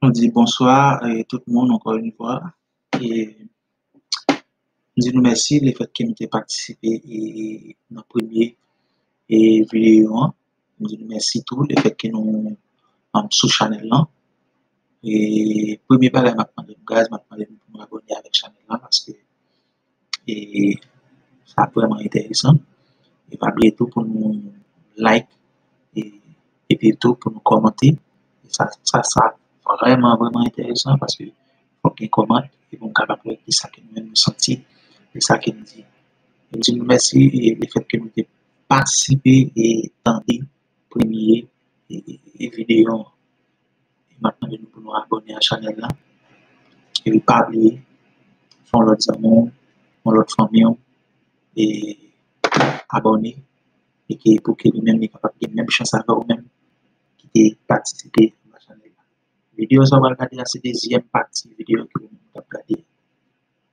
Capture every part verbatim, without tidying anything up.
Nou di bonswa, eh, tout moun ankò yon fwa. E m di nou mèsi lefètke nou te patisipe, e, nan premye, e, videyo an. M di nou mèsi tou lefètke nou, um, sou chanèl lan. E premye bagay m ap mande nou, guys, m ap mande nou pou nou abòne avèk chanèl lan paske, e, sa ap vrèman enteresan. E pa bliye tou pou nou like, e, epi tou pou nou kòmante. E sa, sa, sa vrèman, vrèman enteresan paske fòk gen kòmantè e pou m kapab wè kisa ke nou menm nou santi de sa ke nou di. M di nou mèsi e lefètke nou te patisipe e tande premye e, e, e videyo an. E m ap mande nou pou nou abòne a chanèl la. Epi pa bliye, fè yon lòt zanmi w, yon lòt fanmi w, e abòne, e ke pou ke li menm li kapab gen menm chans avè w menm ki te patisipe anba chanèl la. Videyo sa w pral gade a se dezyèm pati videyo ke w menm w t ap gade.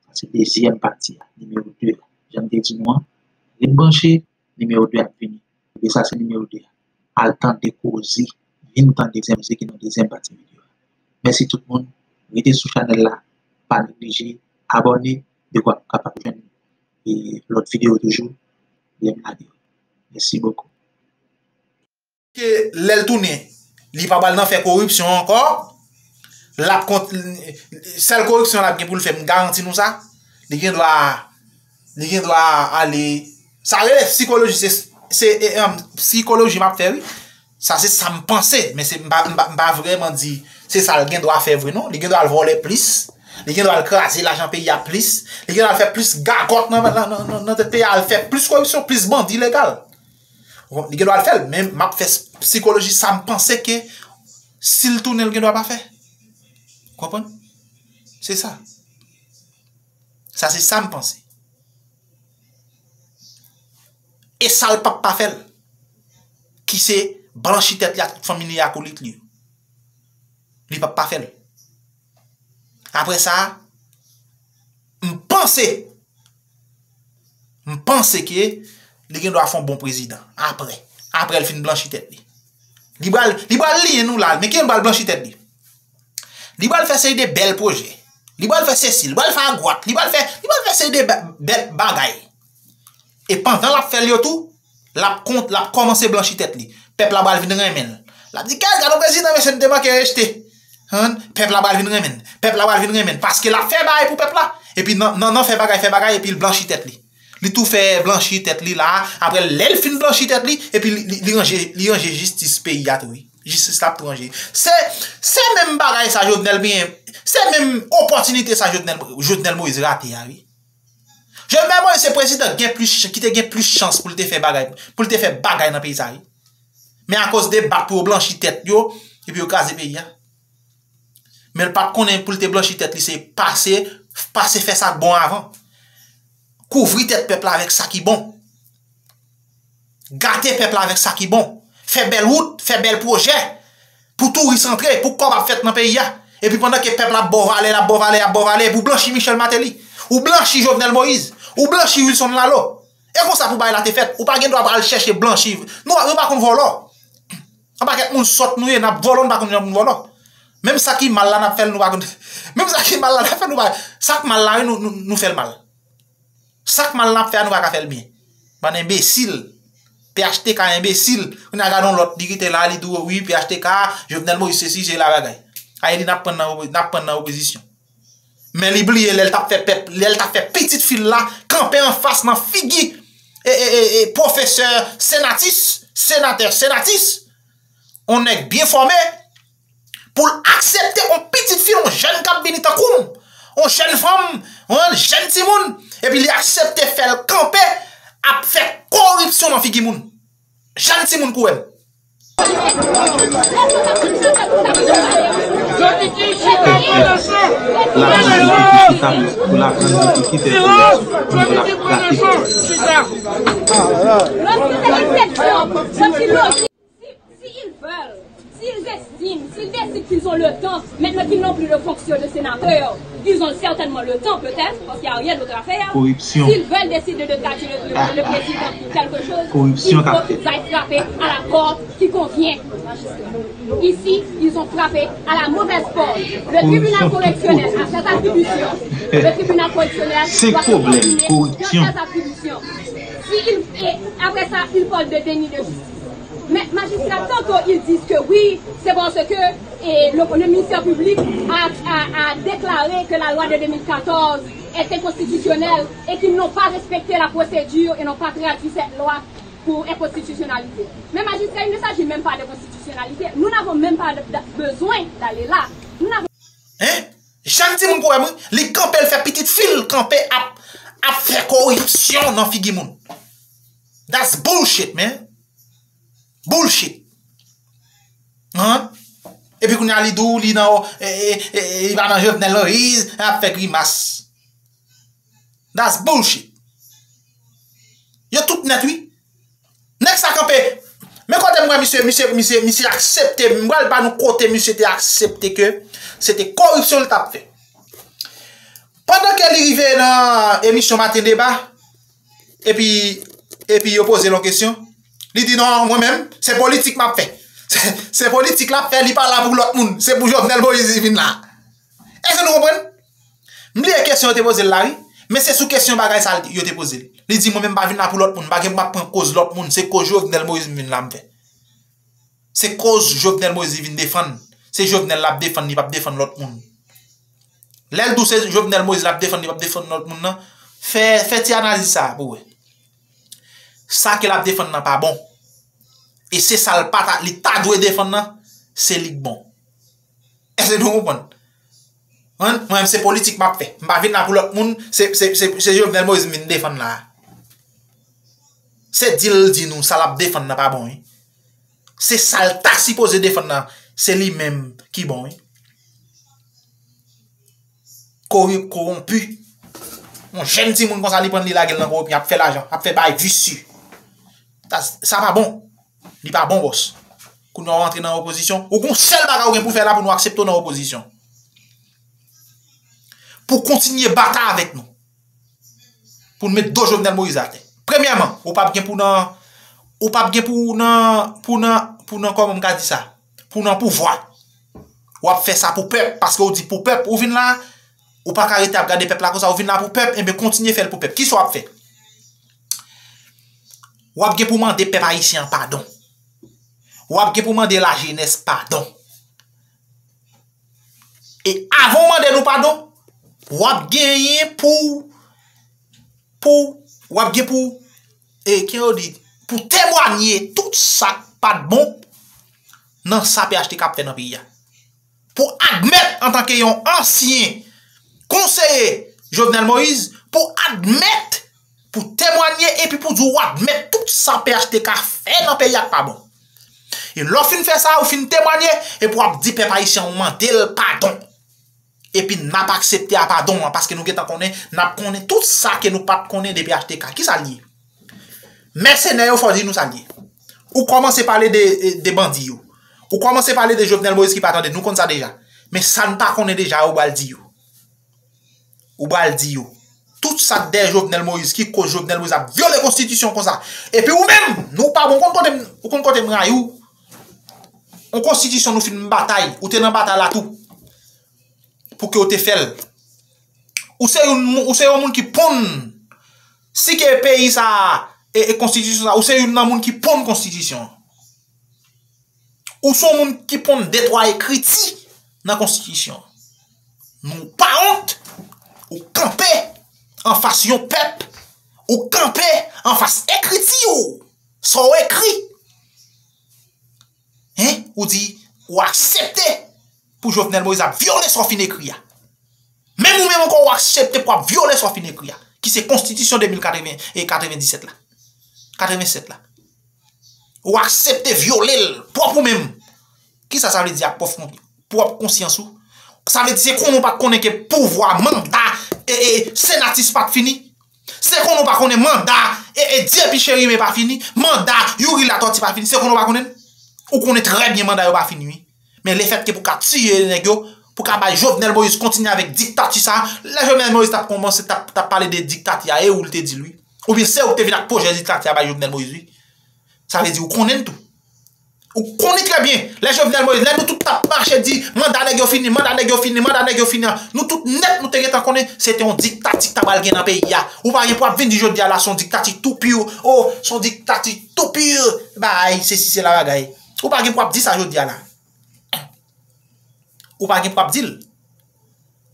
Sa se dezyèm pati a, nimewo de a. Jan m te di nou an, ret branche, nimewo de ap vini. Ebyen sa se nimewo de a. Al tande koze, vin tande koze ki nan dezyèm pati videyo a. Mèsi tout moun, rete sou chanèl la, pa neglije, abòne, dekwa pou kapab jwenn, e, lòt videyo toujou, lè m lage yo. Mèsi bokou. Ke lè l tounen, li pa pral nan fè koripsyon ankò. L ap kont, sèl koripsyon l ap gen pou l fè, m garanti nou sa. Li gen dwa, li gen dwa ale, sa rele sikoloji, se, se, e, em, sikoloji m ap fè, wi. Sa se sa m panse, men se, m pa, m pa, m pa vrèman di se sa l gen dwa fè vre, non. Li gen dwa al vòlè plis, li gen dwa al kraze lajan peyi a plis, li gen dwa al fè plis gagòt nan, nan, nan, nan, nan tèt peyi a, al fè plis koripsyon, plis bandi ilegal. Ou konprann? Li gen dwa al fè l, men m ap fè s-, sikoloji sa m panse ke si l tounen, l gen dwa pa fè. Konprann? Se sa. Sa se sa m panse. E sa l p ap pa fè l, ki se blanchi tèt li ak tout fanmi li, akolit li yo. Li p ap pa fè l. Apre sa, m panse, m panse ke li gen dwa fè yon bon prezidan. Apre, apre l fin blanchi tèt li. Li pral, li pral liyen nou la, men kijan l pral blanchi tèt li? Li pral fè seri de bèl pwojè. Li pral fè sesi, li pral fè agwat, li pral fè, li pral fè seri de ba-, bèl bagay. E pandan l ap fè l yo tou, l ap kont, l ap kòmanse blanchi tèt li. Pèp la pral vin renmen l. L ap di, "Gad, gad yon prezidan, mesye, nou te manke rejte." Hen? Pèp la pral vin renmen l. Pèp la pral vin renmen l. Paske l ap fè bagay pou pèp la. Epi nan, nan, nan fè bagay, fè bagay, epi l blanchi tèt li. Li tou fè blanchi tèt li la. Apre, lè l fin blanchi tèt li, epi li, li, li ranje, li ranje jistis peyi a tou, wi. Jistis la ap tou ranje. Se, se menm bagay sa Jovenel byen, se menm opòtinite sa Jovenel, Jovenel Moïse rate a, wi. Jovenel Moïse se prezidan gen plis ch-, ki te gen plis chans pou l te fè bagay, pou l te fè bagay nan peyi sa, wi. Men akoz de bak pou yo blanchi tèt yo, epi yo kraze peyi a. Men l pa t konnen pou l te blanchi tèt li, se pase, pase fè sa k bon avan. Kouvri tèt pèp la avèk sa ki bon. Gate pèp la avèk sa ki bon. Fè bèl wout, fè bèl pwojè. Pou touris antre, pou kòb ap fèt nan peyi a. Epi pandan ke pèp la ap ba w valè, l ap ba w valè, ap ba w valè, epi w blanchi Michel Martelly. Ou blanchi Jovenel Moïse. Ou blanchi Wilson Lalo. E konsa pou bagay la te fèt. Ou pa gen dwa pral chèche blanchi. Nou, nou pa konn vòlò. Yon pakèt moun sòt nou ye, n ap vòlò, nou pa konn jan pou n vòlò. Menm sa ki mal la, n ap fè l, nou pa konn. Menm sa ki mal la, n ap fè l, nou pa. Sa k mal la, wi, nou, nou, nou fè l mal. Sa k mal n ap fè a, nou pa ka fè l byen. Bann enbesil. P H T K enbesil. Kounye a gade yon lòt, li rete la, li di w, wi, P H T K, Jovenel Moïse, sesi, sela bagay. Ayeli n ap pran nan opo-, n ap pran nan opozisyon. Men li bliye lè l t ap fè pèp, lè l t ap fè pitit fi l la kanpe anfas nan figi, e, e, e, e, pwofesè Senatus, senatè Senatus, yon nèg byen fòme, pou l aksepte yon pitit fi, yon jèn k ap vini tankou m, yon jèn fanm, yon jèn timoun, epi li aksepte fè l kanpe ap fè koripsyon nan figi moun. Jèn timoun kou wè m. L ap di ki chita pou l ap di ki kite pou l ap gate. Si, si ils veulent, s'ils estiment S'ils décident qu'ils ont le temps, maintenant qu'ils n'ont plus de fonction de sénateur, ils ont certainement le temps peut-être, parce qu'il n'y a rien d'autre à faire. Corruption. S'ils veulent décider de traduire le, le, le président pour quelque chose, corruption, il faut qu'ils aillent frapper à la porte qui convient. Ici, ils ont frappé à la mauvaise porte. Le tribunal correctionnel a cette attribution. Le tribunal correctionnel doit se coordonner dans ses attributions. Si il, et après ça, ils parlent de déni de justice. Mais magistrat, tantôt, ils disent que oui, c'est parce que et le, le ministère public a, a, a déclaré que la loi de deux mille quatorze était constitutionnelle et qu'ils n'ont pas respecté la procédure et n'ont pas traduit cette loi pour inconstitutionnalité. Mais magistrat, il ne s'agit même pas de constitutionnalité. Nous n'avons même pas de, de, besoin d'aller là. Nous n'avons Hein? Jan timoun pou wè m, wi, li kanpe, l fè pitit fi l kanpe ap, ap fè koripsyon nan figi moun. That's bullshit, man. Bullshit. Hein? Epi kounye a li di w li nan, e, e, e, e, li pa nan Jovenel Moïse, ap fè grimas. That's bullshit. Yo tout nèt, wi. Nèg sa kanpe. Men kote m wè misye, misye, misye, misye aksepte, m pral ba nou kote misye te aksepte ke se te koripsyon l t ap fè. Pandan ke li rive nan emisyon Maten Deba, epi, epi yo poze l yon kesyon, li di, "Non, mwen menm, se politik m ap fè." Se, se politik l ap fè, li pa la pou lòt moun, se pou Jovenel Moïse li vin la. Èske nou konprann? M bliye kesyon yo te poze l la, wi. Men se sou kesyon bagay sa l te, yo te poze l. Li di, "Mwen menm, m pa vin la pou lòt moun, m pa gen pou m ap pran koz lòt moun, se koz Jovenel Moïse m vin la m fè." Se koz Jovenel Moïse li vin defann. Se Jovenel l ap defann, li p ap defann lòt moun. Lè l di w se Jovenel Moïse l ap defann, li p ap defann lòt moun nan, fè, fè ti analiz sa a pou w wè. Sa ke l ap defann nan pa bon. E se sa l pa ta, li ta dwe defann nan, se li k bon. Èske nou konprann? Mwen, mwen, se politik m ap fè. M pa vin la pou lòt moun, se, se, se, se Jovenel Moïse m vin defann la a. Se di l di nou sa l ap defann nan pa bon, wi. Se sa l ta sipoze defann nan, se li menm ki bon, wi. Korip, kowonpi. Yon jèn timoun konsa, li pran l, li lage l nan kowonpi, ap fè lajan, ap fè bagay visye. Sa, sa pa bon. Li pa bon, bòs. Kounye a w antre nan opozisyon, ou gon sèl bagay ou gen pou fè la pou nou aksepte w nan opozisyon. Pou kontinye batay avèk nou. Pou n met do Jovenel Moïse atè. Premyèman, ou p ap gen pou nan, ou p ap gen pou nan, pou nan, pou nan, kòman m ka di sa? Pou nan pouvwa. W ap fè sa pou pèp, paske w di pou pèp, ou vin la, ou pa ka rete ap gade pèp la konsa, ou vin la pou pèp, enben kontinye fè l pou pèp. Kisa w ap fè? W ap gen pou mande pèp ayisyen an padon. W ap gen pou mande lajenès padon. E avan w mande nou padon, w ap genyen pou, pou, w ap gen pou, e, kijan yo di, pou temwanye tout sa k pa t bon nan sa P H T K ap fè nan peyi a. Pou admèt antanke yon ansyen konseye Jovenel Moïse, pou admèt, pou temwanye epi pou di w admèt tout sa P H T K fè nan peyi a k pa bon. E lè w fin fè sa, ou fin temwanye, epi w ap di pèp ayisyen an mande l padon. Epi n ap aksepte a padon an, paske nou gentan konnen, n ap konnen tout sa ke nou pa t konnen de P H T K. Kisa l ye? Mèsenè yo, fò di nou sa l ye. Ou kòmanse pale de, de bandi yo. Ou kòmanse pale de Jovenel Moïse ki pa tande, nou konn sa deja. Men sa n pa konnen deja, ou pral di yo. Ou pral di yo. Tout sa k dèyè Jovenel Moïse, ki koz Jovenel Moïse ap vyole konstitisyon konsa. Epi ou menm, nou pa bon, ou konn kote m, ou konn kote m rayi w. Yon konstitisyon nou fin batay, ou te nan batay la tou. Pou ke w te fè l. Ou se yon, ou se yon moun ki ponn, si ke peyi sa, e, e konstitisyon sa, ou se youn nan moun ki ponn konstitisyon. Ou se yon moun ki ponn de twa ekriti nan konstitisyon. Men w pa wont, ou kanpe anfas yon pèp, ou kanpe anfas ekriti yo, sa w ekri. Hein? Ou di, ou aksepte pou Jovenel Moïse ap vyole sa w fin ekri a. Menm ou menm ankò, ou aksepte pou ap vyole sa w fin ekri a, ki se konstitisyon de mil katreven, e katrevendisèt la. Katrevensèt la. Ou aksepte vyole l pwòp ou menm. Kisa sa vle di ak pwòp, pwòp konsyans ou? Sa vle di se konnen ou pa t konnen ke pouvwa, manda, e, e, Senatus pa t fini? Se konnen ou pa konnen manda, e, e, Dieupie Chérime pa fini? Manda Youri Latortue pa fini? Se konnen ou pa konnen l? Ou konnen trè byen manda yo pa fini, wi. Men lefètke pou ka tiye nèg yo, pou ka bay Jovenel Moïse kontinye avèk diktati sa, lè Jovenel Moïse t ap kòmanse, t ap, t ap pale de diktati a, e ou l te di l, wi. Oubyen se ou ki te vin ak pwojè diktati a bay Jovenel Moïse, wi. Sa vle di ou konnen l tou. Ou konnen trè byen, lè Jovenel Moïse, lè nou tout t ap mache di, manda nèg yo fini, manda nèg yo fini, manda nèg yo fini an, nou tout nèt nou te gentan konnen se te yon diktati k ta pral gen nan peyi a. Ou pa gen pou ap vin di jodi a la se yon diktati tou pur, oh, se yon diktati tou pur, bay, sesi sela bagay. Ou pa gen pou ap di sa jodi a la. Ou pa gen pou ap di l.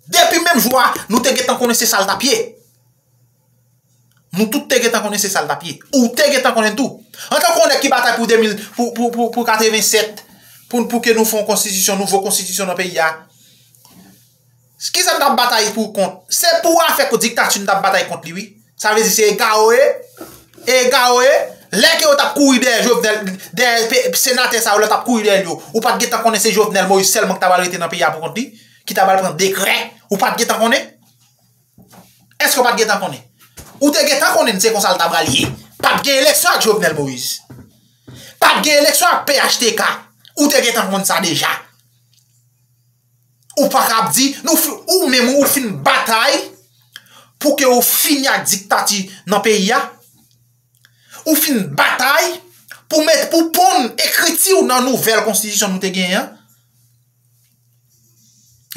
Depi menm jou a, nou te gentan konnen se sa l t ap ye. Nou tout te gentan konnen se sa l t ap ye. Ou te gentan konnen tou. Antanke yon nèg ki batay pou de mil, pou, pou, pou, pou katreven sèt, pou, pou ke nou fè yon konstitisyon, nouvo konstitisyon nan peyi a. Kisa n t ap batay pou kont? Se pou afè diktati n t ap batay kont li, wi. Sa vle di se egare yo ye. Egare yo ye. Lè ke yo t ap kouri dèyè Jovenel, dèyè pe- senatè sa yo, lè yo t ap kouri dèyè l yo, ou pa t gentan konnen se Jovenel Moïse sèlman ki ta pral rete nan peyi a pou kont li, ki ta pral pran dekrè? Ou pa t gentan konnen? Èske w pa t gentan konnen? Ou te gentan konnen se konsa l ta pral ye. Pa t gen eleksyon ak Jovenel Moïse. Pa t gen eleksyon ak P H T K. Ou te gentan konn sa deja. Ou pa ka ap di, nou fi- ou menm ou fin batay pou ke ou fini ak diktati nan peyi a. Ou fin batay pou met, pou ponn ekriti w nan nouvèl konstitisyon nou te genyen an.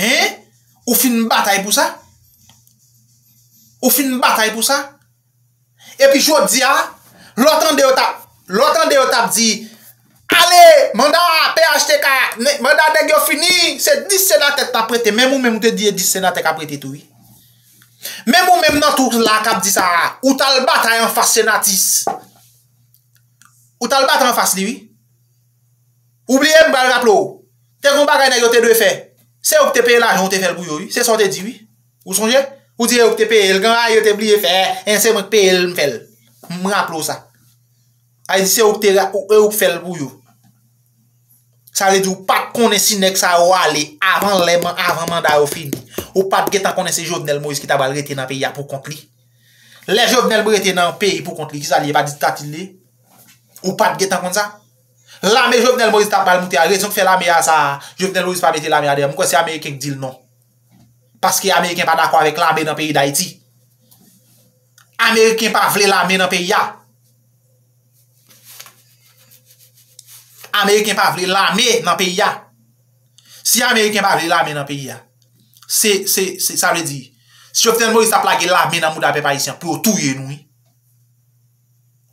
Hein? Ou fin batay pou sa? Ou fin batay pou sa? Epi jodi a, lè w tande yo t ap, lè w tande yo t ap di, ale, manda P H T K, ne- manda nèg yo fini, se dis senatè k t ap rete. Menm ou menm ou te di e dis senatè k ap rete tou, wi. Menm ou menm nan tou la k ap di sa a, ou t al batay anfas senatis. Ou t al batay anfas li, wi. Ou bliye, m pral raple w. Te gen yon bagay nèg yo te dwe fè. Se yo ki te peye lajan, ou te fè l pou yo, wi. Se sa w te di, wi. Ou sonje? Ou di e yo ki te peye l, gen bagay yo te bliye fè, en se mwen k peye l, m fè l. M raple w sa. Sa vle di se ou ki te ra- ou, e ou k fè l pou yo. Sa vle di ou pa t konnen si nèg sa yo ale avan lè man- avan manda yo fini. Ou pa t gentan konnen se Jovenel Moïse ki ta pral rete nan peyi a pou kont li. Lè Jovenel rete nan peyi pou kont li, kisa l ye? Pa diktati l ye? Ou pa t gentan konn sa? Lame Jovenel Moïse ta pral moute a, rezon k fè lame a sa, Jovenel Moïse pa mete lame a dèyè. M kwè se Ameriken k di l non. Paske Ameriken pa dakò avèk lame nan peyi Dayiti. Ameriken pa vle lame nan peyi a. Ameriken pa vle lame nan peyi a. Si Ameriken pa vle lame nan peyi a, se, se, se, sa vle di, si Jovenel Moïse t ap lage lame nan mouda pèp ayisyen an pou yo touye nou, wi.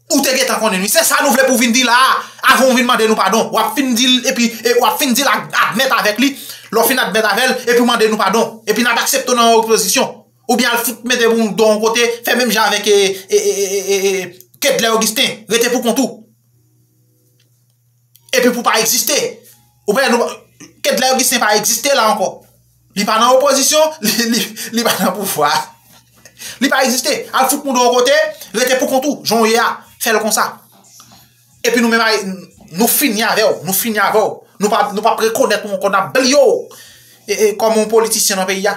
Ou te gentan konnen, wi. Se sa nou vle pou w vin di la a, avan w vin mande nou padon. W ap fin di l, epi, e, w ap fin di l, ad- admèt avèk li. Lè w fin admèt avè l, epi w mande nou padon. Epi n ap aksepte w nan opozisyon. Oubyen al fout mete pou w do yon kote, fè menm jan avèk, e, e, e, e, e, e, Kedlè Augustin. Rete pou kont ou. Epi pou pa egziste. Ou pa wè nou, Kedlè Augustin pa egziste la ankò. Li pa nan opozisyon, li, li, li pa nan pouvwa. Li pa egziste. Al fout moun yon kote, rete pou kont ou, jan w ye a, fè l konsa. Epi nou menm, nou fini avè w, nou fini avè w. Nou pa, nou p ap rekonèt ou ankò, n ap bliye w e, e, kòm yon politisyen nan peyi a.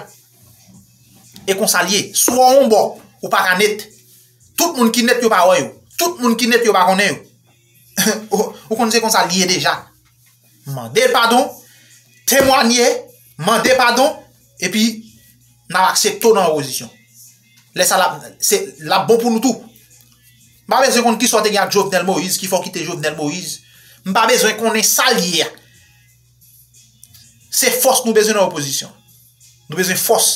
E konsa l ye. Si w yon bò, ou pa ka nèt. Tout moun ki nèt yo pa wè yo. Tout moun ki nèt yo pa konnen yo. Ou, ou konn se konsa l ye deja. Mande padon, temwanye, mande padon, epi n ap aksepte w nan opozisyon. Lè sa l ap, se, l ap bon pou nou tou. M pa bezwen konn kisa w te gen ak Jovenel Moïse, ki fè w kite Jovenel Moïse. M pa bezwen konnen sa l ye a. Se fòs nou bezwen nan opozisyon. Nou bezwen fòs.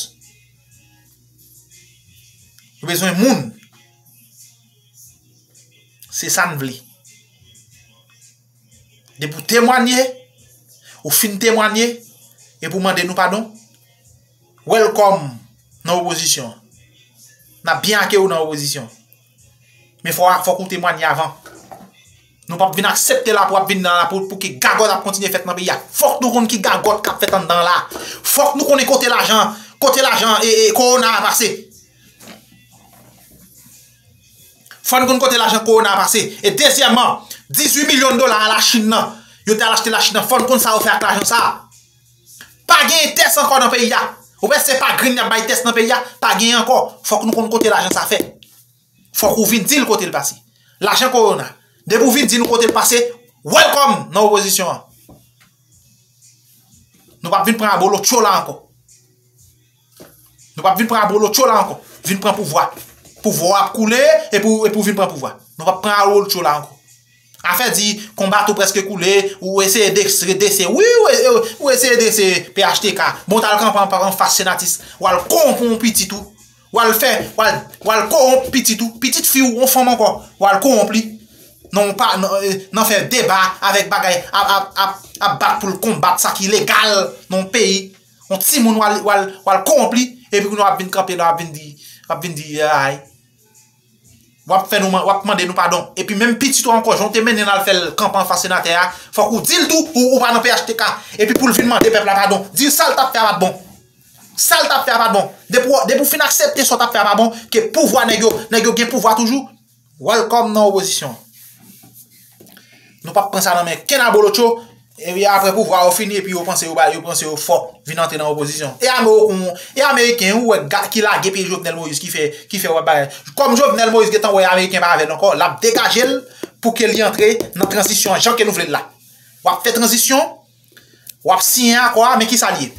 Nou bezwen moun. Se sa n vle. Depi w temwanye, ou fin temwanye, epi w mande nou padon, welcome nan opozisyon. N ap byen akeyi w nan opozisyon. Men fò, fòk ou temwanye avan. Nou p ap vin aksepte la pou ap vin nan la pou, pou ki gagòt ap kontinye fèt nan peyi a. Fòk nou konn ki gagòt k ap fèt anndan la. Fòk nou konnen kote lajan, kote lajan e, e kowona a pase. Fò n konn kote lajan kowona a pase. E dezyèmman, dizuit milyon dola a Lachin nan, yo te al achte Lachin nan, fò n konn sa yo fè ak lajan sa a. Pa gen tès ankò nan peyi a. Ou wè se pa grenn y ap bay tès nan peyi a, pa gen ankò. Fòk nou konn kote lajan sa fè. Fòk ou vin di l kote l pase. Lajan kowona. Depi w vin di nou kote l pase, welcome nan opozisyon an. Nou p ap vin pran abolotcho la ankò. Nou p ap vin pran abolotcho la ankò. Vin pran pouvwa. Pouvwa ap koule, epi, epi w vin pran pouvwa. Nou p ap pran abolotcho la ankò. Afè di, konbat ou prèske koule, ou eseye dese, dese, wi, ou, ou, ou eseye dese P H T K. Bon, w t al kanpe anfas Senatis, w al kowonp yon pitit ou. W al fè, w al, w al kowonp pitit ou, pitit fi w, yon fanm ankò. W al kowonp li. Nan, pa, nan, eh, nan fè deba avèk bagay, ap, ap, ap, ap bat pou l konbat sa ki legal nan yon peyi. Yon timoun w al, w al, w al kowonp li, epi kounye a w ap vin kanpe la, w ap vin di, w ap vin di, ay. W ap fè nou, w ap mande nou padon. Epi menm pitit ou ankò, jan w te mennen l al fè l kanpe anfas senatè a, fòk ou di l tou, ou, ou pa nan P H T K. Epi pou l vin mande pèp la padon. Di l sa l t ap fè a pa t bon. Sa l t ap fè a pa t bon. Depi w, depi w fin aksepte sa w t ap fè a pa bon, ke pouvwa nèg yo, nèg yo gen pouvwa toujou, welcome nan opozisyon. Nou p ap pran sa nan men kenn abolotcho, epi apre pouvwa yo fini, epi yo panse yo ba, yo panse yo fò, vin antre nan opozisyon. E ame-, e Ameriken, ou wè ga-, ki lage peyi Jovenel Moïse, ki fè, ki fè w ap bagay. Kòm Jovenel Moïse gentan wè Ameriken pa avè l ankò, l ap degaje l pou ke li antre nan tranzisyon an jan ke nou vle l la. W ap fè tranzisyon, w ap siyen akò a, men ki sa l ye?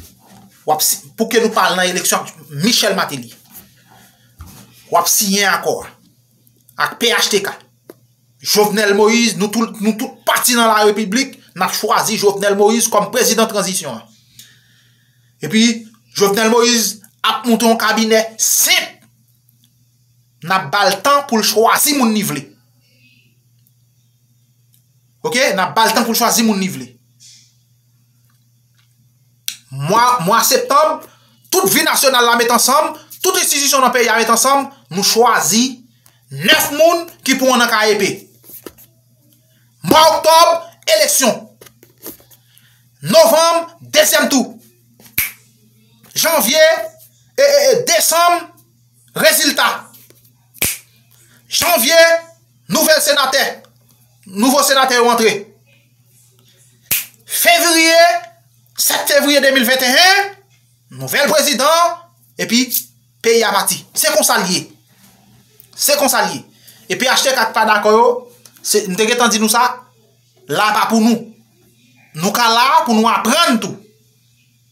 W ap si-, pou ke nou pa al nan eleksyon ak Michel Martelly. W ap siyen akò a ak P H T K. Jovenel Moïse, nou tout, nou tout pati nan la repiblik, n ap chwazi Jovenel Moïse kòm prezidan tranzisyon an. Epi, Jovenel Moïse ap monte yon kabinè senp. N ap ba l tan pou l chwazi moun li vle. Oke? N ap ba l tan pou l chwazi moun li vle. Mwa, mwa septanm, tout vi nasyonal la met ansanm, tout enstitisyon nan peyi a met ansanm, nou chwazi nèf moun ki pou annan K E P. Mwa oktòb, eleksyon. Novanm, dezyèm tou. Janvye, e, e, e, desanm, rezilta. Janvye, nouvèl senatè. Nouvo senatè yo antre. Fevriye, sèt fevriye de mil venteyen, nouvèl prezidan, epi peyi a pati. Se konsa l ye. Se konsa l ye. E P H T K k pa dakò yo, se, m te gentan di nou sa, la pa pou nou. Nou ka la pou nou aprann tou.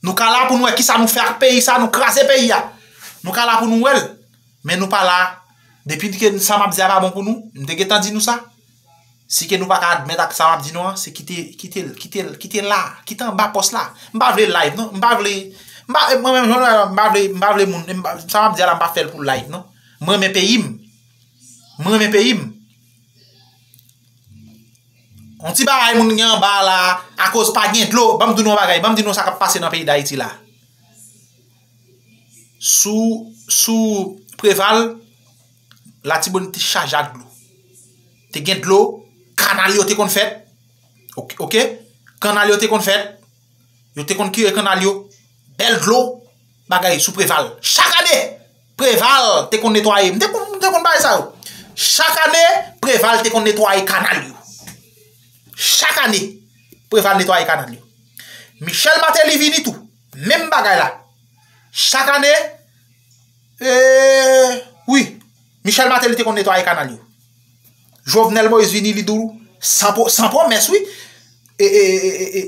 Nou ka la pou nou wè kisa nou fè ak peyi sa, nou kraze peyi a. Nou ka la pou nou wè l. Men nou pa la. Depi ke sa m ap di a pa bon pou nou, m te gentan di nou sa. Si ke nou pa ka admèt ak sa m ap di nou an, se kite, kite l, kite l, kite l la, kite anba pòs la. M pa vle live non, m pa vle, m pa, mwen menm, Jean Noël, m pa vle, m pa vle moun, m pa, sa m ap di a la, m pa fè l pou live non. Mwen renmen peyi m. Mwen renmen peyi m. Yon ti bagay moun gen anba la, akoz pa gen dlo, ban m di nou yon bagay, ban m di nou sa k ap pase nan peyi Dayiti la. Sou, sou Preval, Latibonit te chaje ak dlo. Te gen dlo, kanal yo te konn fèt. Oke, oke? Kanal yo te konn fèt. Yo te konn kire kanal yo. Bèl dlo, bagay sou Preval. Chak ane, Preval te konn netwaye. M te konn, m te konn bay sa yo. Chak ane, Preval te konn netwaye kanal yo. Chak ane, Preval netwaye kanal yo. Michel Martelly vini tou. Menm bagay la. Chak ane, e, wi, Michel Martelly te konn netwaye kanal yo. Jovenel Moïse vini, li di w, san pwo-, san pwomès, wi. E, e, e, e, e,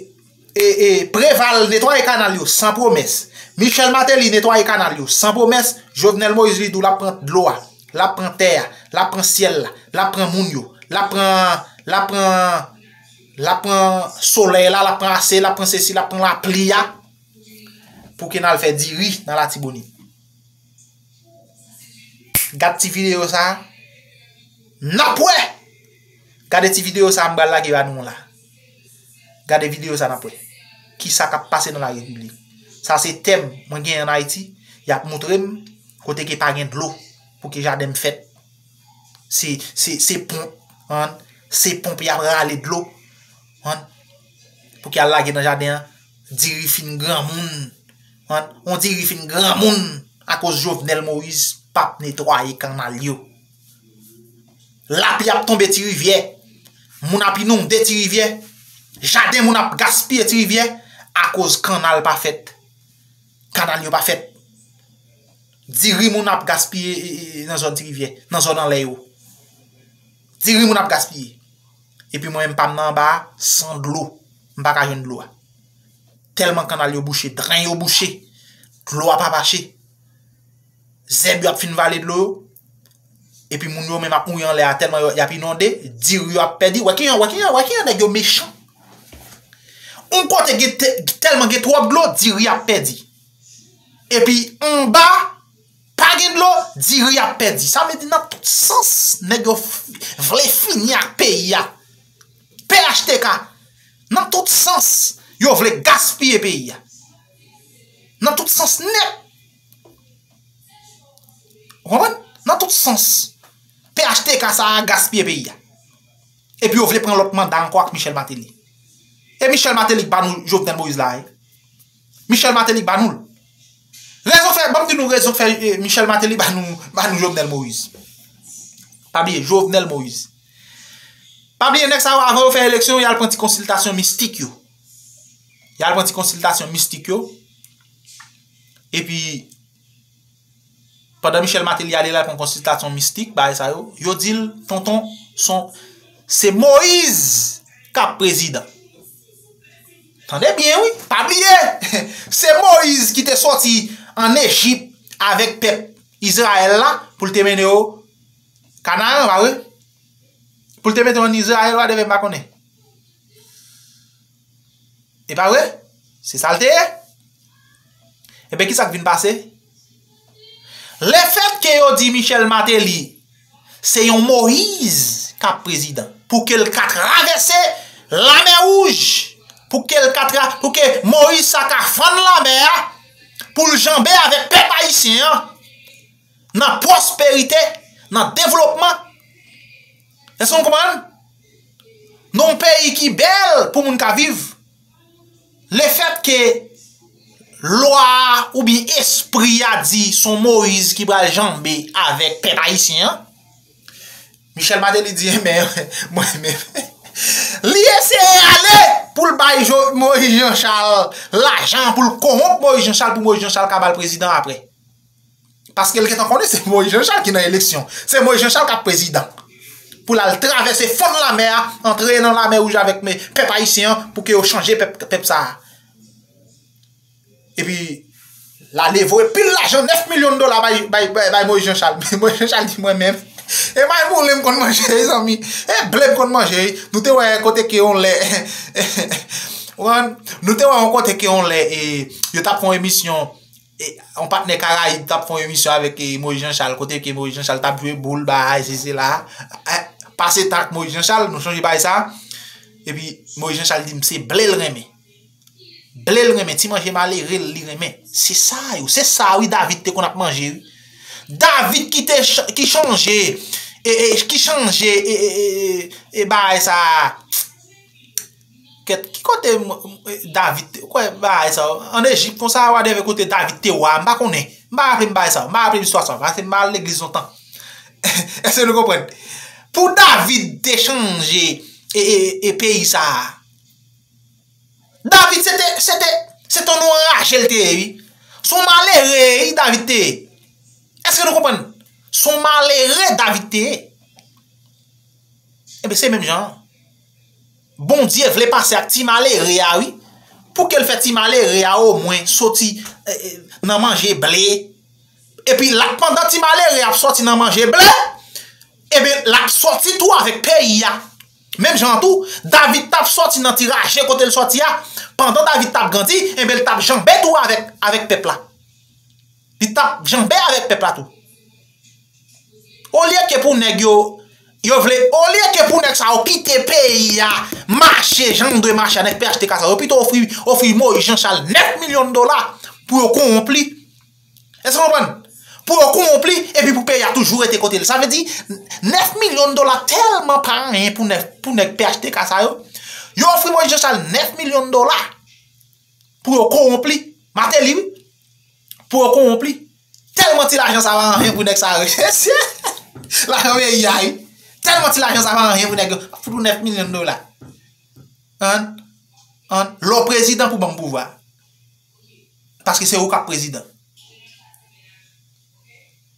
e, e, Preval netwaye kanal yo, san pwomès. Michel Martelly netwaye kanal yo, san pwomès. Jovenel Moïse, li di w, l ap pran dlo a, l ap pran tè a, l ap pran syèl la, l ap pran moun yo, l ap pran, l ap pran, l ap pran solèy la, l ap pran ase, l ap pran sesi, l ap pran lapli a, pou ke n al fè diri nan Latibonit. Gad ti videyo sa a. N ap wè! Gade ti videyo sa a m pral lage ba nou la. Gade videyo sa a n ap wè. Kisa k ap pase nan la repiblik. Sa se tèm mwen genyen ann Ayiti. Y ap moutre m kote ke pa gen dlo pou ke jaden m fèt. Se, se, se ponp, an, se ponp y ap rale dlo, an, pou ke al lage nan jaden an. Diri fin granmoun, an, on diri fin granmoun akoz Jovenel Moïse p ap netwaye kanal yo. Lapli ap tonbe Ti Rivyè, moun ap inonde Ti Rivyè, jaden moun ap gaspiye Ti Rivyè akoz kanal pa fèt. Kanal yo pa fèt. Diri moun ap gaspiye, e, e, e, nan zòn Ti Rivyè, nan zòn anlè yo. Diri moun ap gaspiye. Epi mwen menm pa m nan anba a, san dlo. M pa ka jwenn dlo a. Tèlman kannal yo bouche, dren yo bouche, dlo a pa mache. Zèb yo ap fin vale dlo yo. Epi moun yo menm ap mouri anlè a tèlman yo, y ap inonde, diri yo ap pèdi. Wè kijan, wè kijan, wè kijan nèg yo mechan. Yon kote gen te- tèlman gen twòp dlo, diri ap pèdi. Epi anba, pa gen dlo, diri ap pèdi. Sa vle di nan tout sans, nèg yo f- vle fini ak peyi a. P H T K, nan tout sans, yo vle gaspiye peyi a. Nan tout sans nèt. Ou konprann? Nan tout sans. P H T K sa a gaspiye peyi a. Epi yo vle pran lòt manda ankò ak Michel Martelly. E Michel Martelly k ba nou Jovenel Moïse la, wi. Michel Martelly k ba nou l. Rezon k fè, ban m di nou rezon k fè eh, Michel Martelly ba nou, ba nou Jovenel Moïse. Pa bliye, Jovenel Moïse. Pa bliye, nèg sa yo, avan yo fè eleksyon, y al pran ti konsiltasyon mistik yo. Y al pran ti konsiltasyon mistik yo. Epi, pandan Michel Martelly ale la pran konsiltasyon mistik, bagay sa yo, yo di l, tonton, son, se Moïse k ap prezidan. Tande byen, wi, pa bliye, se Moïse ki te soti ann Ejip avèk pèp Izrayèl la pou l te mennen yo Kanaran, pa vre? Pou l te mete yo ann Izrayèl, wadèvè, m pa konnen. E pa vre? Se sa l te ye. Ebyen, ki sa k vin pase? Lefètke yo di Michel Martelly se yon Moyiz k ap prezidan, pou ke l ka travèse Lamè Wouj, pou ke l ka tra, pou ke Moyiz sa ka fann lamè a, pou l janbe avèk pèp ayisyen an nan pwosperite, nan devlopman. Èske nou konprann? Nan yon peyi ki bèl pou moun ka viv, lefètke lwa a oubyen espri a di se yon Moyiz ki pral janbe avèk pèp ayisyen an, Michel Martelly di, enben, mwen menm. Li eseye ale pou l bay Jo- Moïse Jean Charles lajan, pou l kowonp Moïse Jean Charles, pou Moïse Jean Charles ka ba l prezidan apre. Paske l gentan konnen se Moïse Jean Charles ki nan eleksyon. Se Moïse Jean Charles k ap prezidan. Pou l al travèse fon lamè a, antre nan Lamè Wouj avèk me- pèp ayisyen an, pou ke yo chanje pèp, pèp sa a. Epi, l ale voye pil lajan, nèf milyon dola bay, bay, bay, bay Moïse Jean Charles. Moïse Jean Charles di, mwen menm, e may moule m konn manje, mezanmi. E ble m konn manje. Nou te wè kote ke yon lè, nou te wè yon kote ke yon lè, e, yo t ap fè yon emisyon, e, yon patnè Karayib t ap fè yon emisyon avèk, e, Moïse Jean Charles, kote ke Moïse Jean Charles t ap jwe boul, bagay, sesi la. E, pase tan ak Moïse Jean Charles, nou sonje bagay sa. Epi, Moïse Jean Charles di m se ble l renmen. Ble l renmen, ti manje malere l li renmen. Se sa yo, se sa wi David te konn ap manje wi. David ki te ch- ki chanje, e, e, ki chanje, e, e, e, e, e bagay sa a. Kèt, ki kote m- m- e, David te, kwè bagay sa a. Ann Ejip konsa, wadèvè kote David te wa, m pa konnen. M pa raple m bagay sa a, m pa raple m istwa sa a, paske m pa al legliz lontan. Èske nou konprann? Pou David te chanje, e, e, e peyi sa a, David se te, se te, se te yon anraje l te ye wi. Se yon malere wi David te ye. Èske nou konprann? Se yon malere David te ye. Ebyen se menm jan an. Bondye vle pase ak ti malere a wi. Pou ke l fè ti malere a omwen soti, e, e, nan manje ble. Epi l ap pandan ti malere a ap soti nan manje ble, ebyen l ap soti tou avèk peyi a. Menm jan an tou, David t ap soti nan ti raje kote l soti a. Pandan David t ap grandi, enben l t ap janbe tou avèk, avèk pèp la. Li t ap janbe avèk pèp la tou. Olye ke pou nèg yo, yo vle, olye ke pou nèg sa yo kite peyi a mache jan l dwe mache a, nèg P H T K sa yo, yo pito ofri, ofri Moïse Jean Charles nèf milyon dola pou yo kowonp li. Èske w konprann? Pou yo kowonp li, epi pou peyi a toujou rete kote l. Sa vle di, nèf milyon dola tèlman pa anyen pou nèg, pou nèg P H T K sa yo. Yo ofri Moïse Jean Charles nèf milyon dola pou yo kowonp li. Martelly, wi. Pou yo kowonp li. Tèlman ti lajan sa pa anyen pou nèg sa yo. Lajan peyi a, wi. Tèlman ti lajan sa pa anyen pou nèg yo. Fout ou nèf milyon dola. An, an, lè w prezidan pou ban m pouvwa. Paske se ou k ap prezidan.